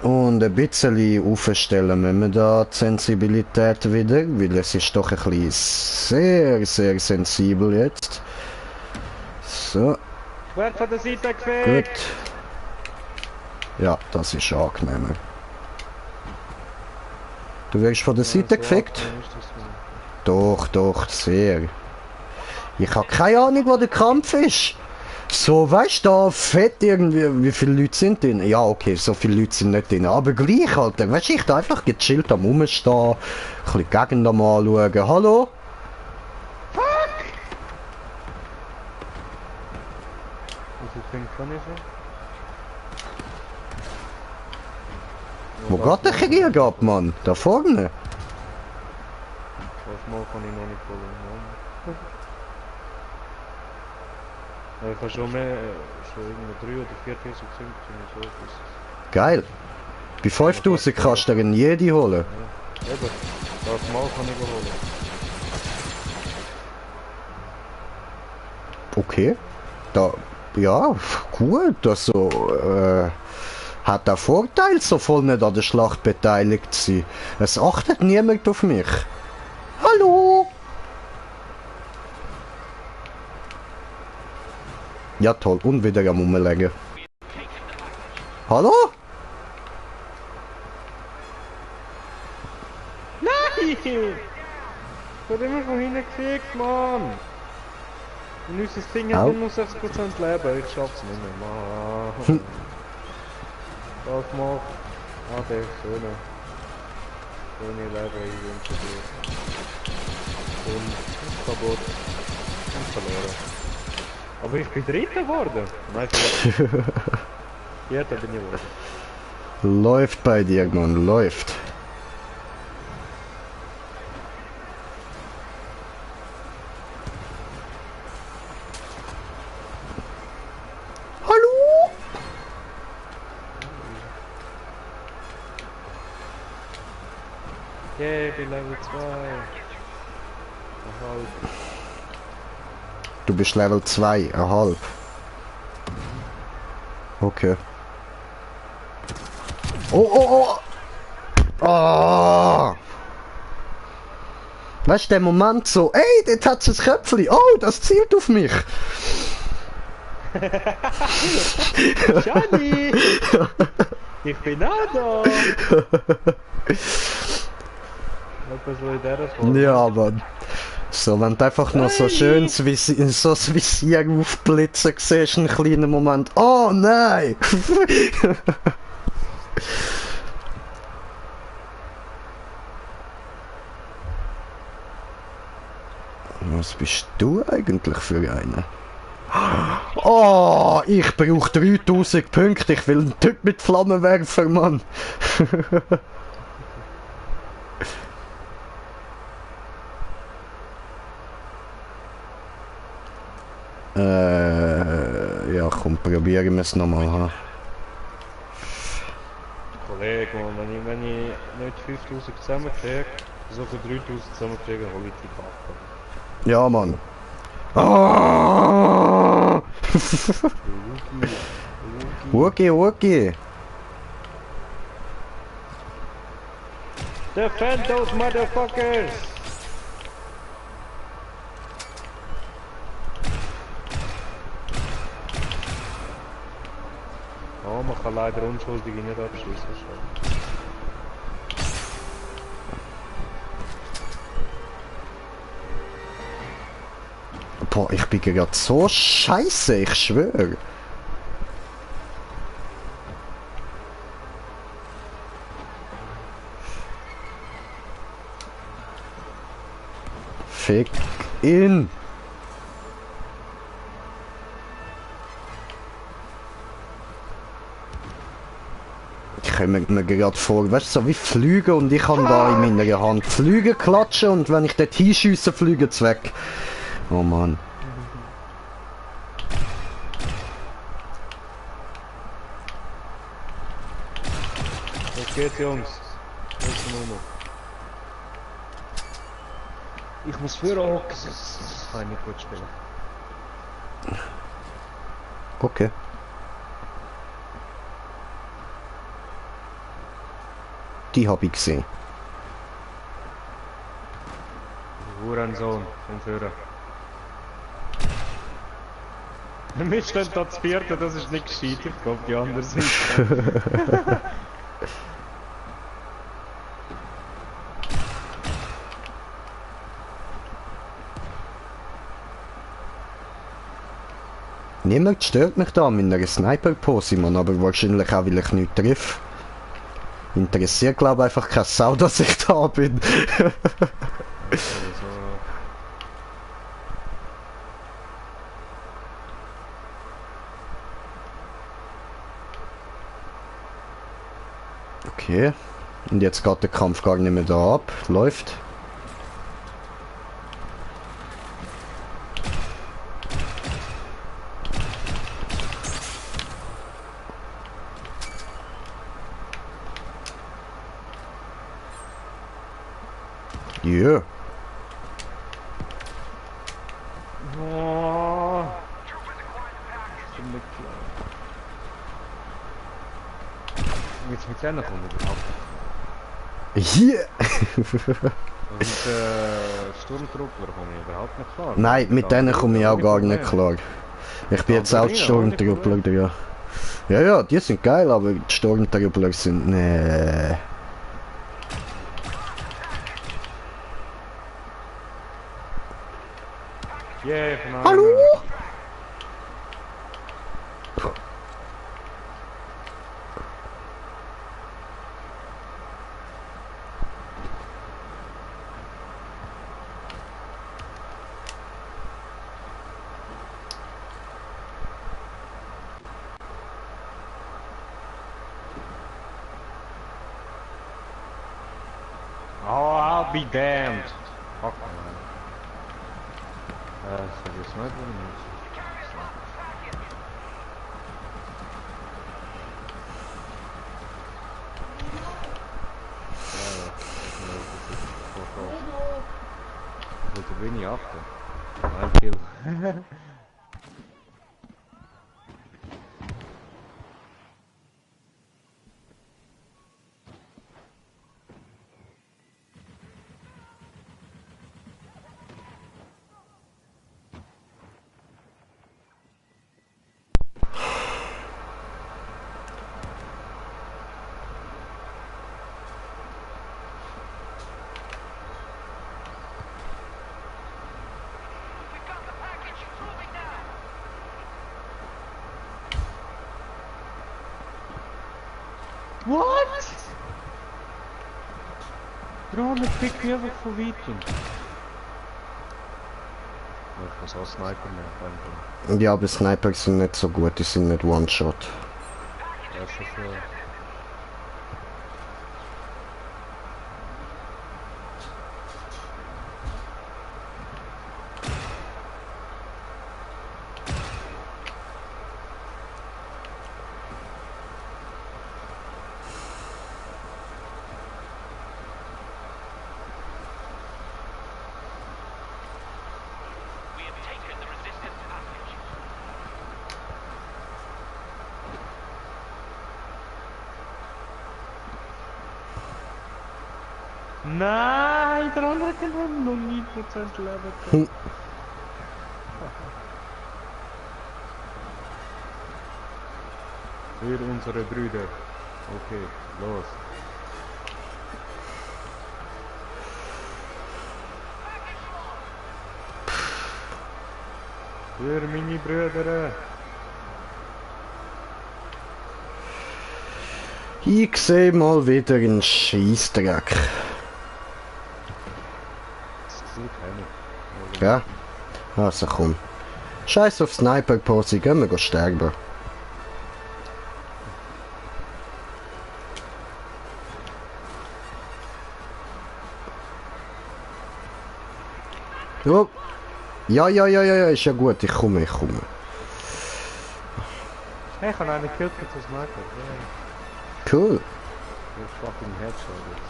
Und ein bisschen aufstellen müssen wir da die Sensibilität wieder, weil es ist doch ein bisschen sehr, sehr sensibel jetzt. So. Werd von der Seite gefegt! Gut. Ja, das ist angenehmer. Du wirst von der Seite gefickt? Doch, doch, sehr. Ich habe keine Ahnung, wo der Kampf ist. So, weißt du, da fett irgendwie, wie viele Leute sind drin? Ja, okay, so viele Leute sind nicht drin. Aber gleich, Alter, weißt du, ich da einfach gechillt am Rumstehen, ein bisschen die Gegend am anschauen. Hallo? Wie viel Punkte kann ich so? Wo geht der Krieg ab, Mann? Da vorne? Das Mal kann ich noch nicht holen. Ja, ich habe schon mehr, schon irgendwie 3 oder 4.000 Punkte und so. Das Geil. Bei 5000 kannst du dir jede holen. ja. Eben, das Mal kann ich holen. Okay. Da, ja, gut. Also, hat auch Vorteil, so voll nicht an der Schlacht beteiligt zu sein. Es achtet niemand auf mich. Hallo? Ja toll, und wieder am Rumlegen. Hallo? Nein! Ich habe immer von hinten gekriegt, Mann! Und unser Ding hat Au. nur 6% Leben, ich schaff's nicht mehr, Mann. Was macht? Ah, der ist schöne. Schöne Leben, ich wünsche dir. Und kaputt. Und verloren. Aber ich bin Dritter geworden. Nein, verloren. Vierter bin ich geworden. Läuft bei dir, Mann, läuft. Hallo? Yay, bin Level 2. Halt. Du bist Level 2,5. Okay. Oh, oh, oh! Ah! Weißt du, der Moment so, ey, dort hat es ein Köpfchen. Oh, das zielt auf mich. Johnny! Ich bin auch da! Etwas so in dieser Form. Ja, Mann. So, wenn du einfach noch so schön so das Visier aufblitzen siehst, einen kleinen Moment. Oh nein! Was bist du eigentlich für einer? Oh, ich brauche 3000 Punkte. Ich will einen Typ mit Flammenwerfer, Mann. Ja, komm, probieren wir es nochmal. Ha? Kollege, wenn ich nicht 5000 zusammenkriege, sogar 3000 zusammenkriege, hole ich die Kacke. Ja, Mann. Ah! Okay, okay. Defend those motherfuckers! Oh, man kann leider Unschuldige nicht abschießen. Boah, ich bin gerade so scheiße, ich schwöre. Fick ihn. Ich komme mir gerade vor, weißt du, so wie Flüge und ich habe da in meiner Hand Flüge klatschen und wenn ich dort hinschiesse, fliegen sie weg. Oh Mann. Was geht, Jungs? Letzte Nummer. Ich muss für hocken, sonst kann ich nicht gut spielen. Okay. Die habe ich gesehen. Hurensohn, vom Führer. Wir stehen da zu vierten, das ist nicht gescheit, ich glaube die andere Seite. Niemand stört mich da mit einer Sniper-Pose, Mann, aber wahrscheinlich auch, weil ich nichts treffe. Interessiert, glaube ich, einfach keine Sau, dass ich da bin. Also, Okay. Und jetzt geht der Kampf gar nicht mehr da ab. Läuft. Ja. oh. Stunde klar. Jetzt mit seiner Runde überhaupt. Hier! Und Sturmtruppler komme ich überhaupt nicht klar. Nein, mit denen komme ich auch gar nicht klar. Ich bin jetzt auch die Sturmtruppler da. Ja, ja, die sind geil, aber die Sturmtruppler sind... Nee. Yeah, von Hallo? Oh, I'll be damned. Fuck man. So die Sniper nicht. Ich will wenig achten. Ein Kill. What? Drohne pickt mich einfach von weitem. Ich muss auch Sniper mehr. Ja, aber Sniper sind nicht so gut, die sind nicht One-Shot. Ja, schon viel. Nein, der andere kann noch 9% Leben. Für unsere Brüder. Okay, los. Für meine Brüder. Ich sehe mal wieder einen Scheissdreck. Ja? Also komm. Scheiß auf Sniper-Pose, gehen wir sterben. Oh. Ja, ist ja gut, ich komme. Hey, ich habe einen gekillt mit dem Sniper. Cool. Your fucking headshot is.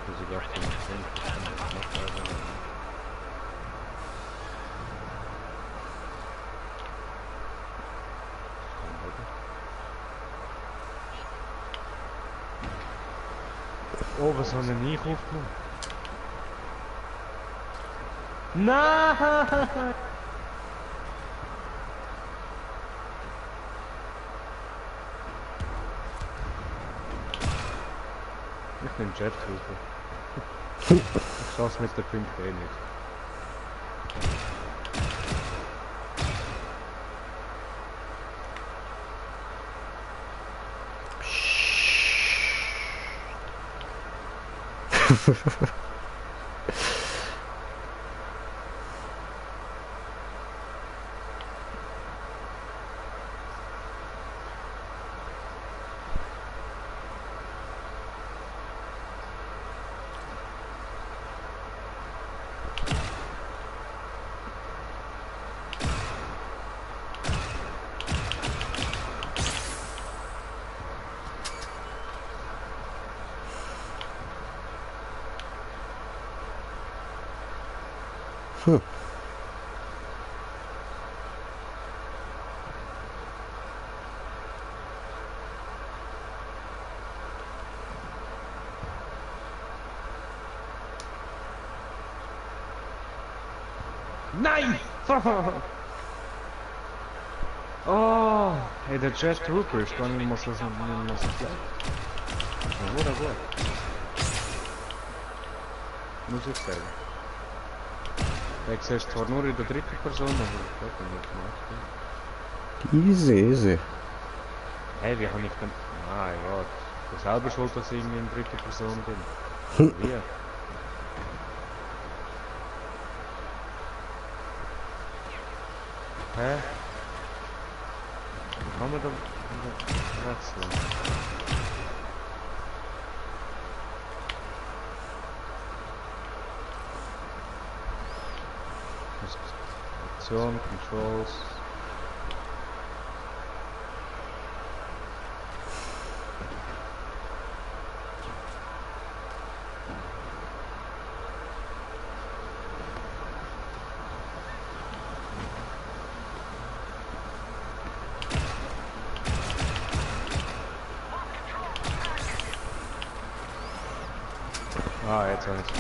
Dus ik dacht in Oh, was haben wir nie gerufen? Nein! Ich bin Jetrufe. Ich schaff's mit der 5 nicht. Hm. Nein! Oh, hey, der Jeff Trooper ist gar nicht mehr so schlecht. Ja, gut. Muss ich sagen. Ich sehe es zwar nur in der dritten Person, aber ich glaube nicht. Easy, easy. Hey, wie kann ich denn... Ah, ja, ich bin selber schuld, dass ich irgendwie in dritter Person bin. Wie? Hä? Wie kann man da wechseln? Option, Controls. Ah, jetzt habe ich's.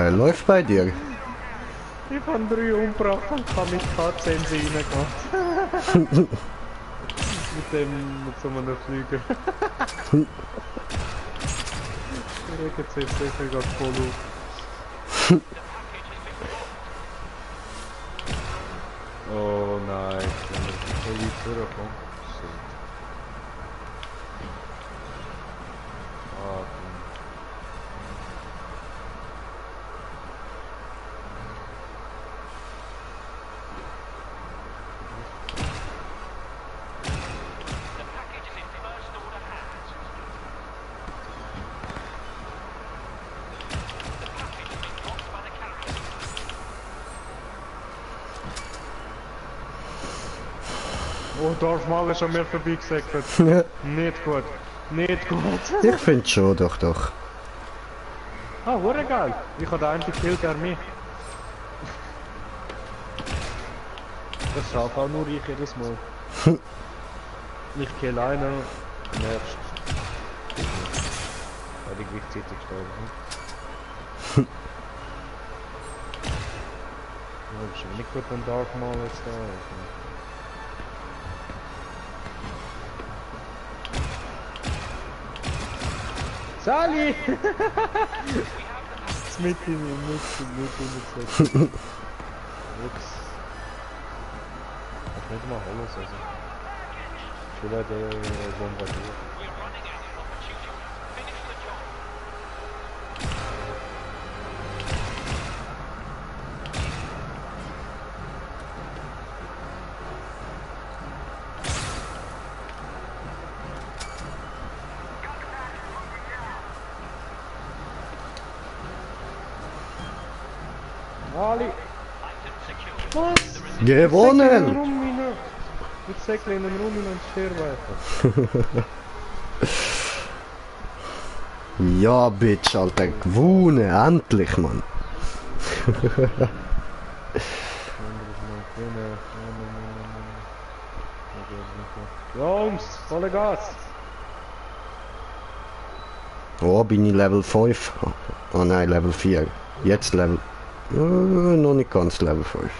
Läuft bei dir? Ich habe 3 umgebracht und habe mit K10 reingemacht. mit so einem Flüger. Der regt sich sicher gerade voll auf. Oh nein, wenn wir so weit durchkommen. Oh, Darth Maul ist an mir vorbeigesegelt. Ja. Nicht gut. Nicht gut. Ich finde schon, doch. Ah, wurde geil. Ich habe den einen Kill gern mich. Das schafft auch nur ich jedes Mal. Ich kill einen, nervst. Weil ich gleichzeitig sterbe. Ja, ist schon nicht gut, wenn Darth Maul jetzt da ist. Sally! Das mit ihm, mit Ups. Ich nicht mal alles, also. Ich will halt bombardieren. Ali! Was? Gewonnen! Ich säckle in den Raum und sterbe einfach. Ja, Bitch, Alter, gewonnen, endlich, Mann. Jungs, volle Gas! Oh, bin ich Level 5? Oh nein, Level 4. Jetzt Level... noch nicht ganz Level 5.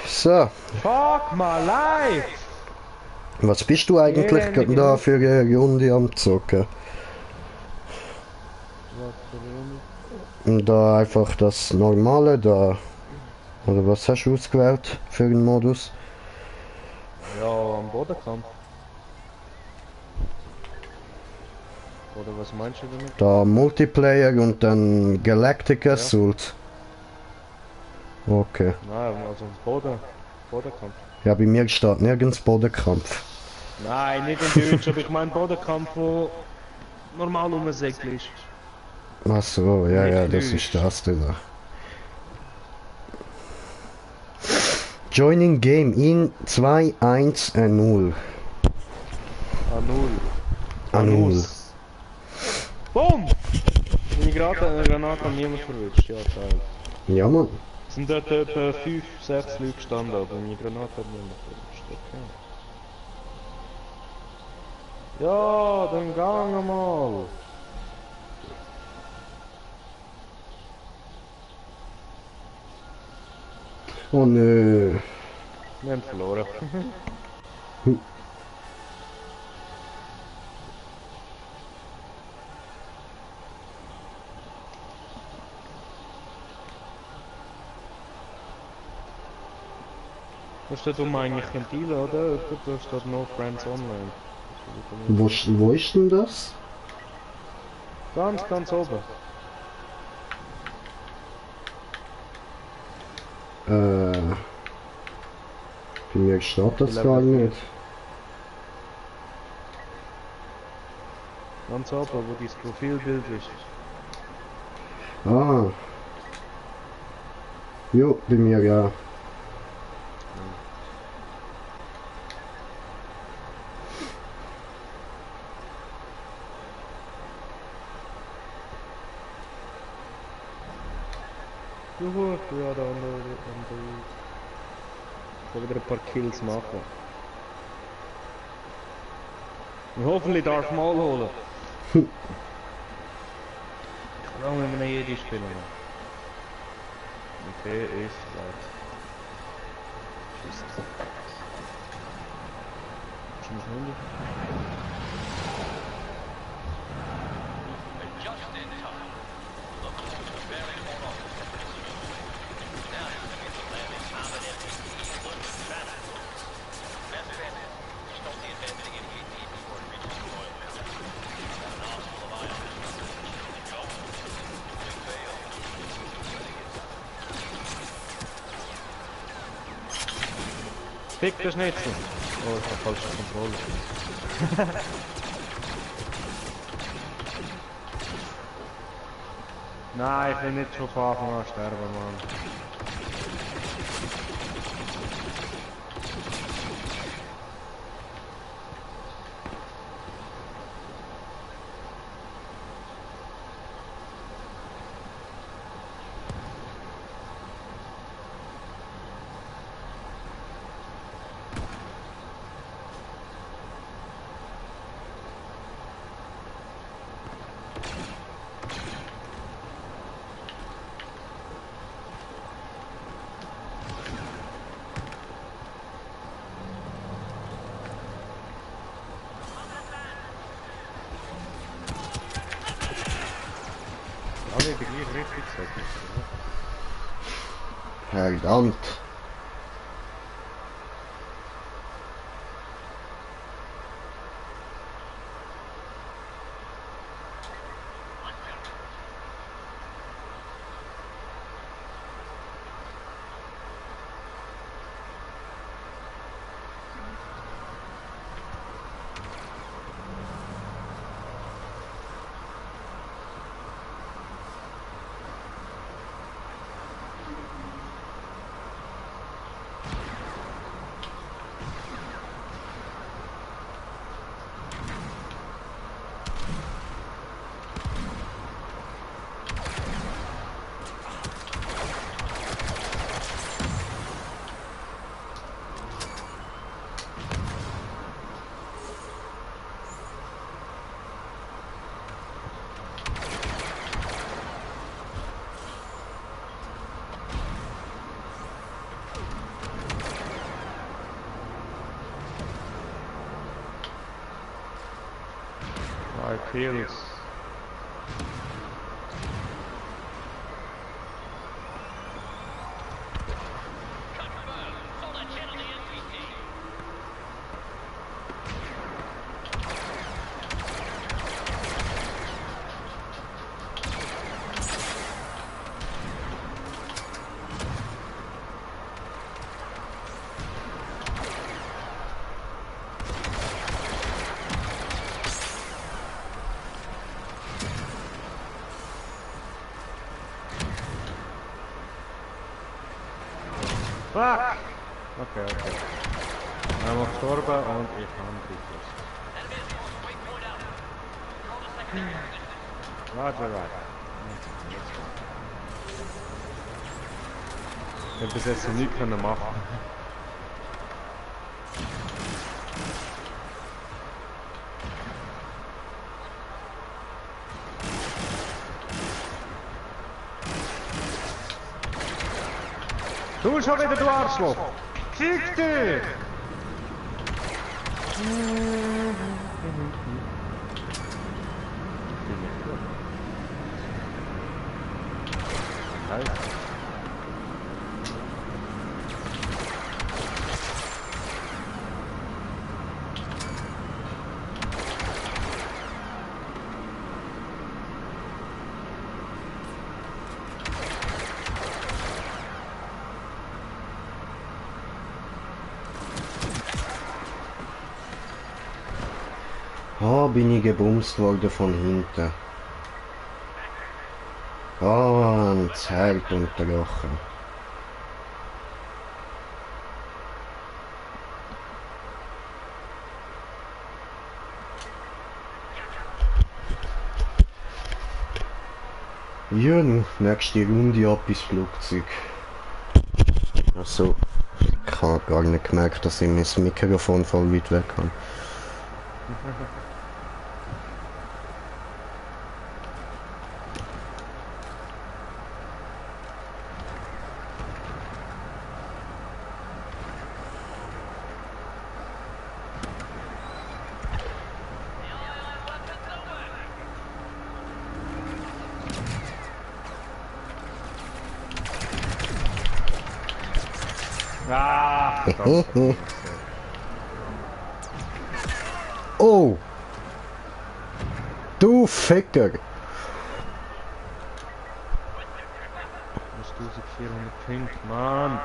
So, Fuck my life! was bist du eigentlich Elendige da Mist. für eine Runde am Zocken? Was für eine Runde? Da einfach das Normale da. Oder was hast du ausgewählt für einen Modus? Ja, am Bodenkampf. Oder was meinst du damit? Da Multiplayer und dann Galactic Ja. Assault. Okay. Nein, also Bodenkampf. Ja, bei mir steht nirgends Bodenkampf. Nein, nicht in Deutsch, aber ich meine Bodenkampf, wo normal umsägelt ist. Ach so, ja, Nicht ja, das Lüsch. ist das da. Joining Game in 2-1-0. A0. Boom! Bin ich gerade eine Granate an niemand verwischt? Ja, geil. Ja, Mann. Es sind dort etwa 5, 6 Leute gestanden, aber meine Granate hat niemand verwischt. Okay. Ja, dann gang mal! Oh nö. Wir haben verloren. Da steht eigentlich Ventile, oder? Da steht No Friends Online. Wo ist denn das? Ganz oben. Bei mir steht das Level gar 4. nicht. Ganz oben, wo dein Profilbild ist. Ah. Jo, bei mir ja. Juhu, ja, da ich will wieder ein paar Kills machen. Und hoffentlich darf ich mal holen. Ich kann mit einem Jedi spielen. Okay, ist klar. Scheiße. Schon das Handy? Fick der Schnitzel! Oh, ich hab falsche Kontrolle. Nein, ich will nicht schon von Anfang an sterben, Mann. Alle die gleich richtig gesagt. Verdammt. Kills. Fuck! Okay, okay. Einmal gestorben und ich habe Tritus. Roger, right. Ich habe bis jetzt noch nichts machen. Du schon wieder, du Arschloch! Fick dich! Ah, bin ich gebumst worden von hinten. Ah, ein Zelt unterbrochen. Ja, nun, nächste Runde ab ins Flugzeug. Also, ich habe gar nicht gemerkt, dass ich mein Mikrofon voll weit weg habe. Ah, verdammt. Oh! Du Ficker! Das ist 1400 Punkte, Mann.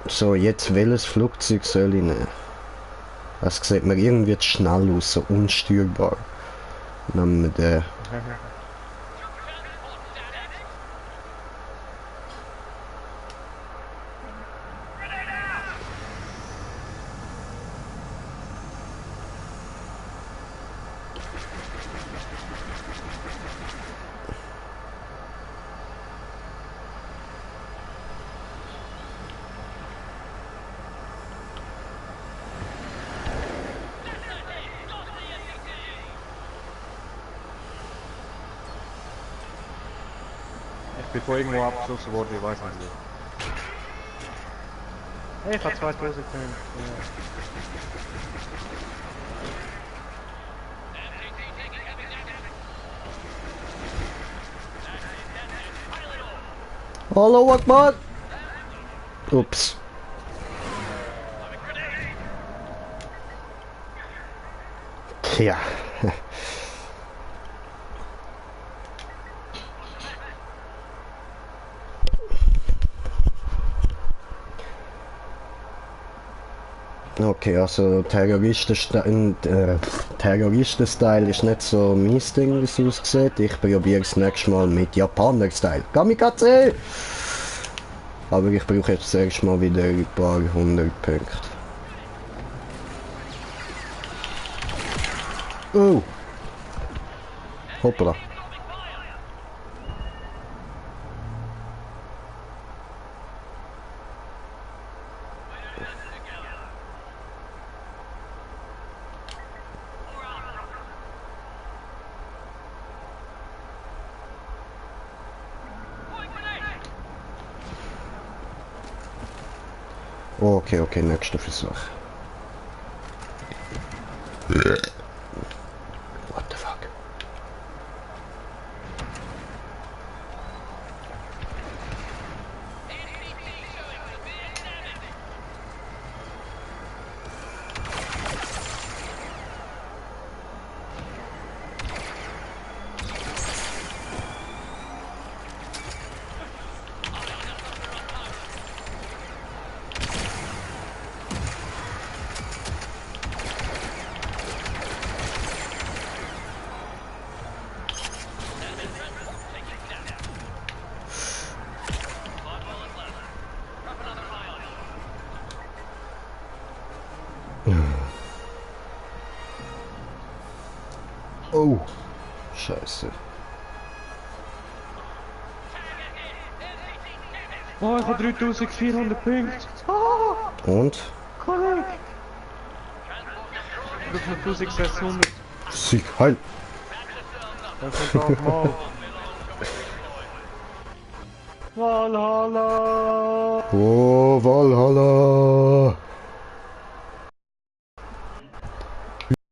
So, jetzt welches Flugzeug soll ich nehmen? Das sieht mir irgendwie zu schnell aus, so unsteuerbar. Nehmen wir den. Ich bin von irgendwo abgeschossen worden, ich weiß nicht wie. Hey, ich habe 2000 Punkte. Hallo Akbar! Ups. Tja. Okay, also Terroristen-Style ist nicht so mein Ding, wie es aussieht. Ich probiere es nächstes Mal mit Japaner-Style. Kamikaze! Aber ich brauche jetzt zuerst mal wieder ein paar 100 Punkte. Oh! Hoppla. Okay, okay, nächster Versuch. What? Oh, ich habe 3400 Punkte. Oh, Und? Kollege. Ich habe noch 1600. Sieg, heil. Das kommt auch mal. Valhalla! Oh, Valhalla.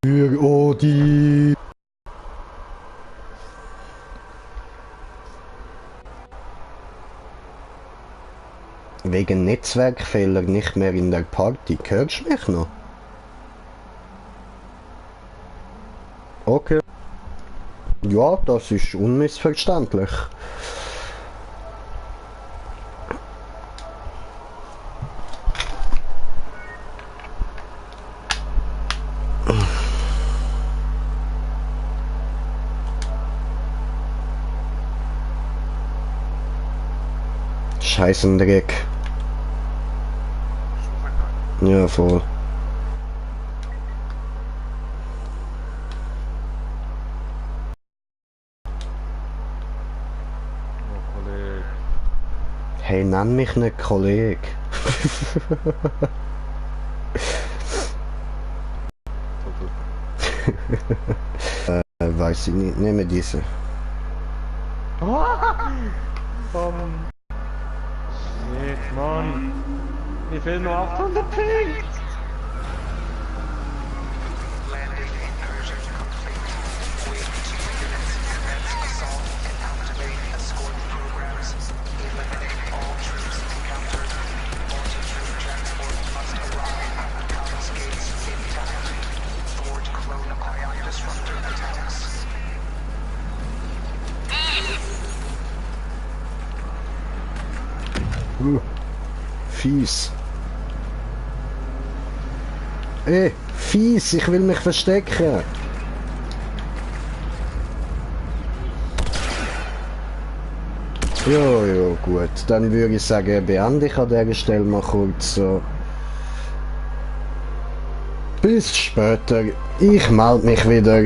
Für Odi. Wegen Netzwerkfehler nicht mehr in der Party. Hörst du mich noch? Okay. Ja, das ist unmissverständlich. Scheißendreck. Ja, voll. Oh, Kollege. Hey, nenn mich nicht Kollege. Weiß ich nicht. Nehme diese. Shit, Mann. Mir fehlen nur 800 Punkte. Fies. Ey, fies, ich will mich verstecken. Jo, gut. Dann würde ich sagen, beende ich an dieser Stelle mal kurz so. Bis später. Ich melde mich wieder.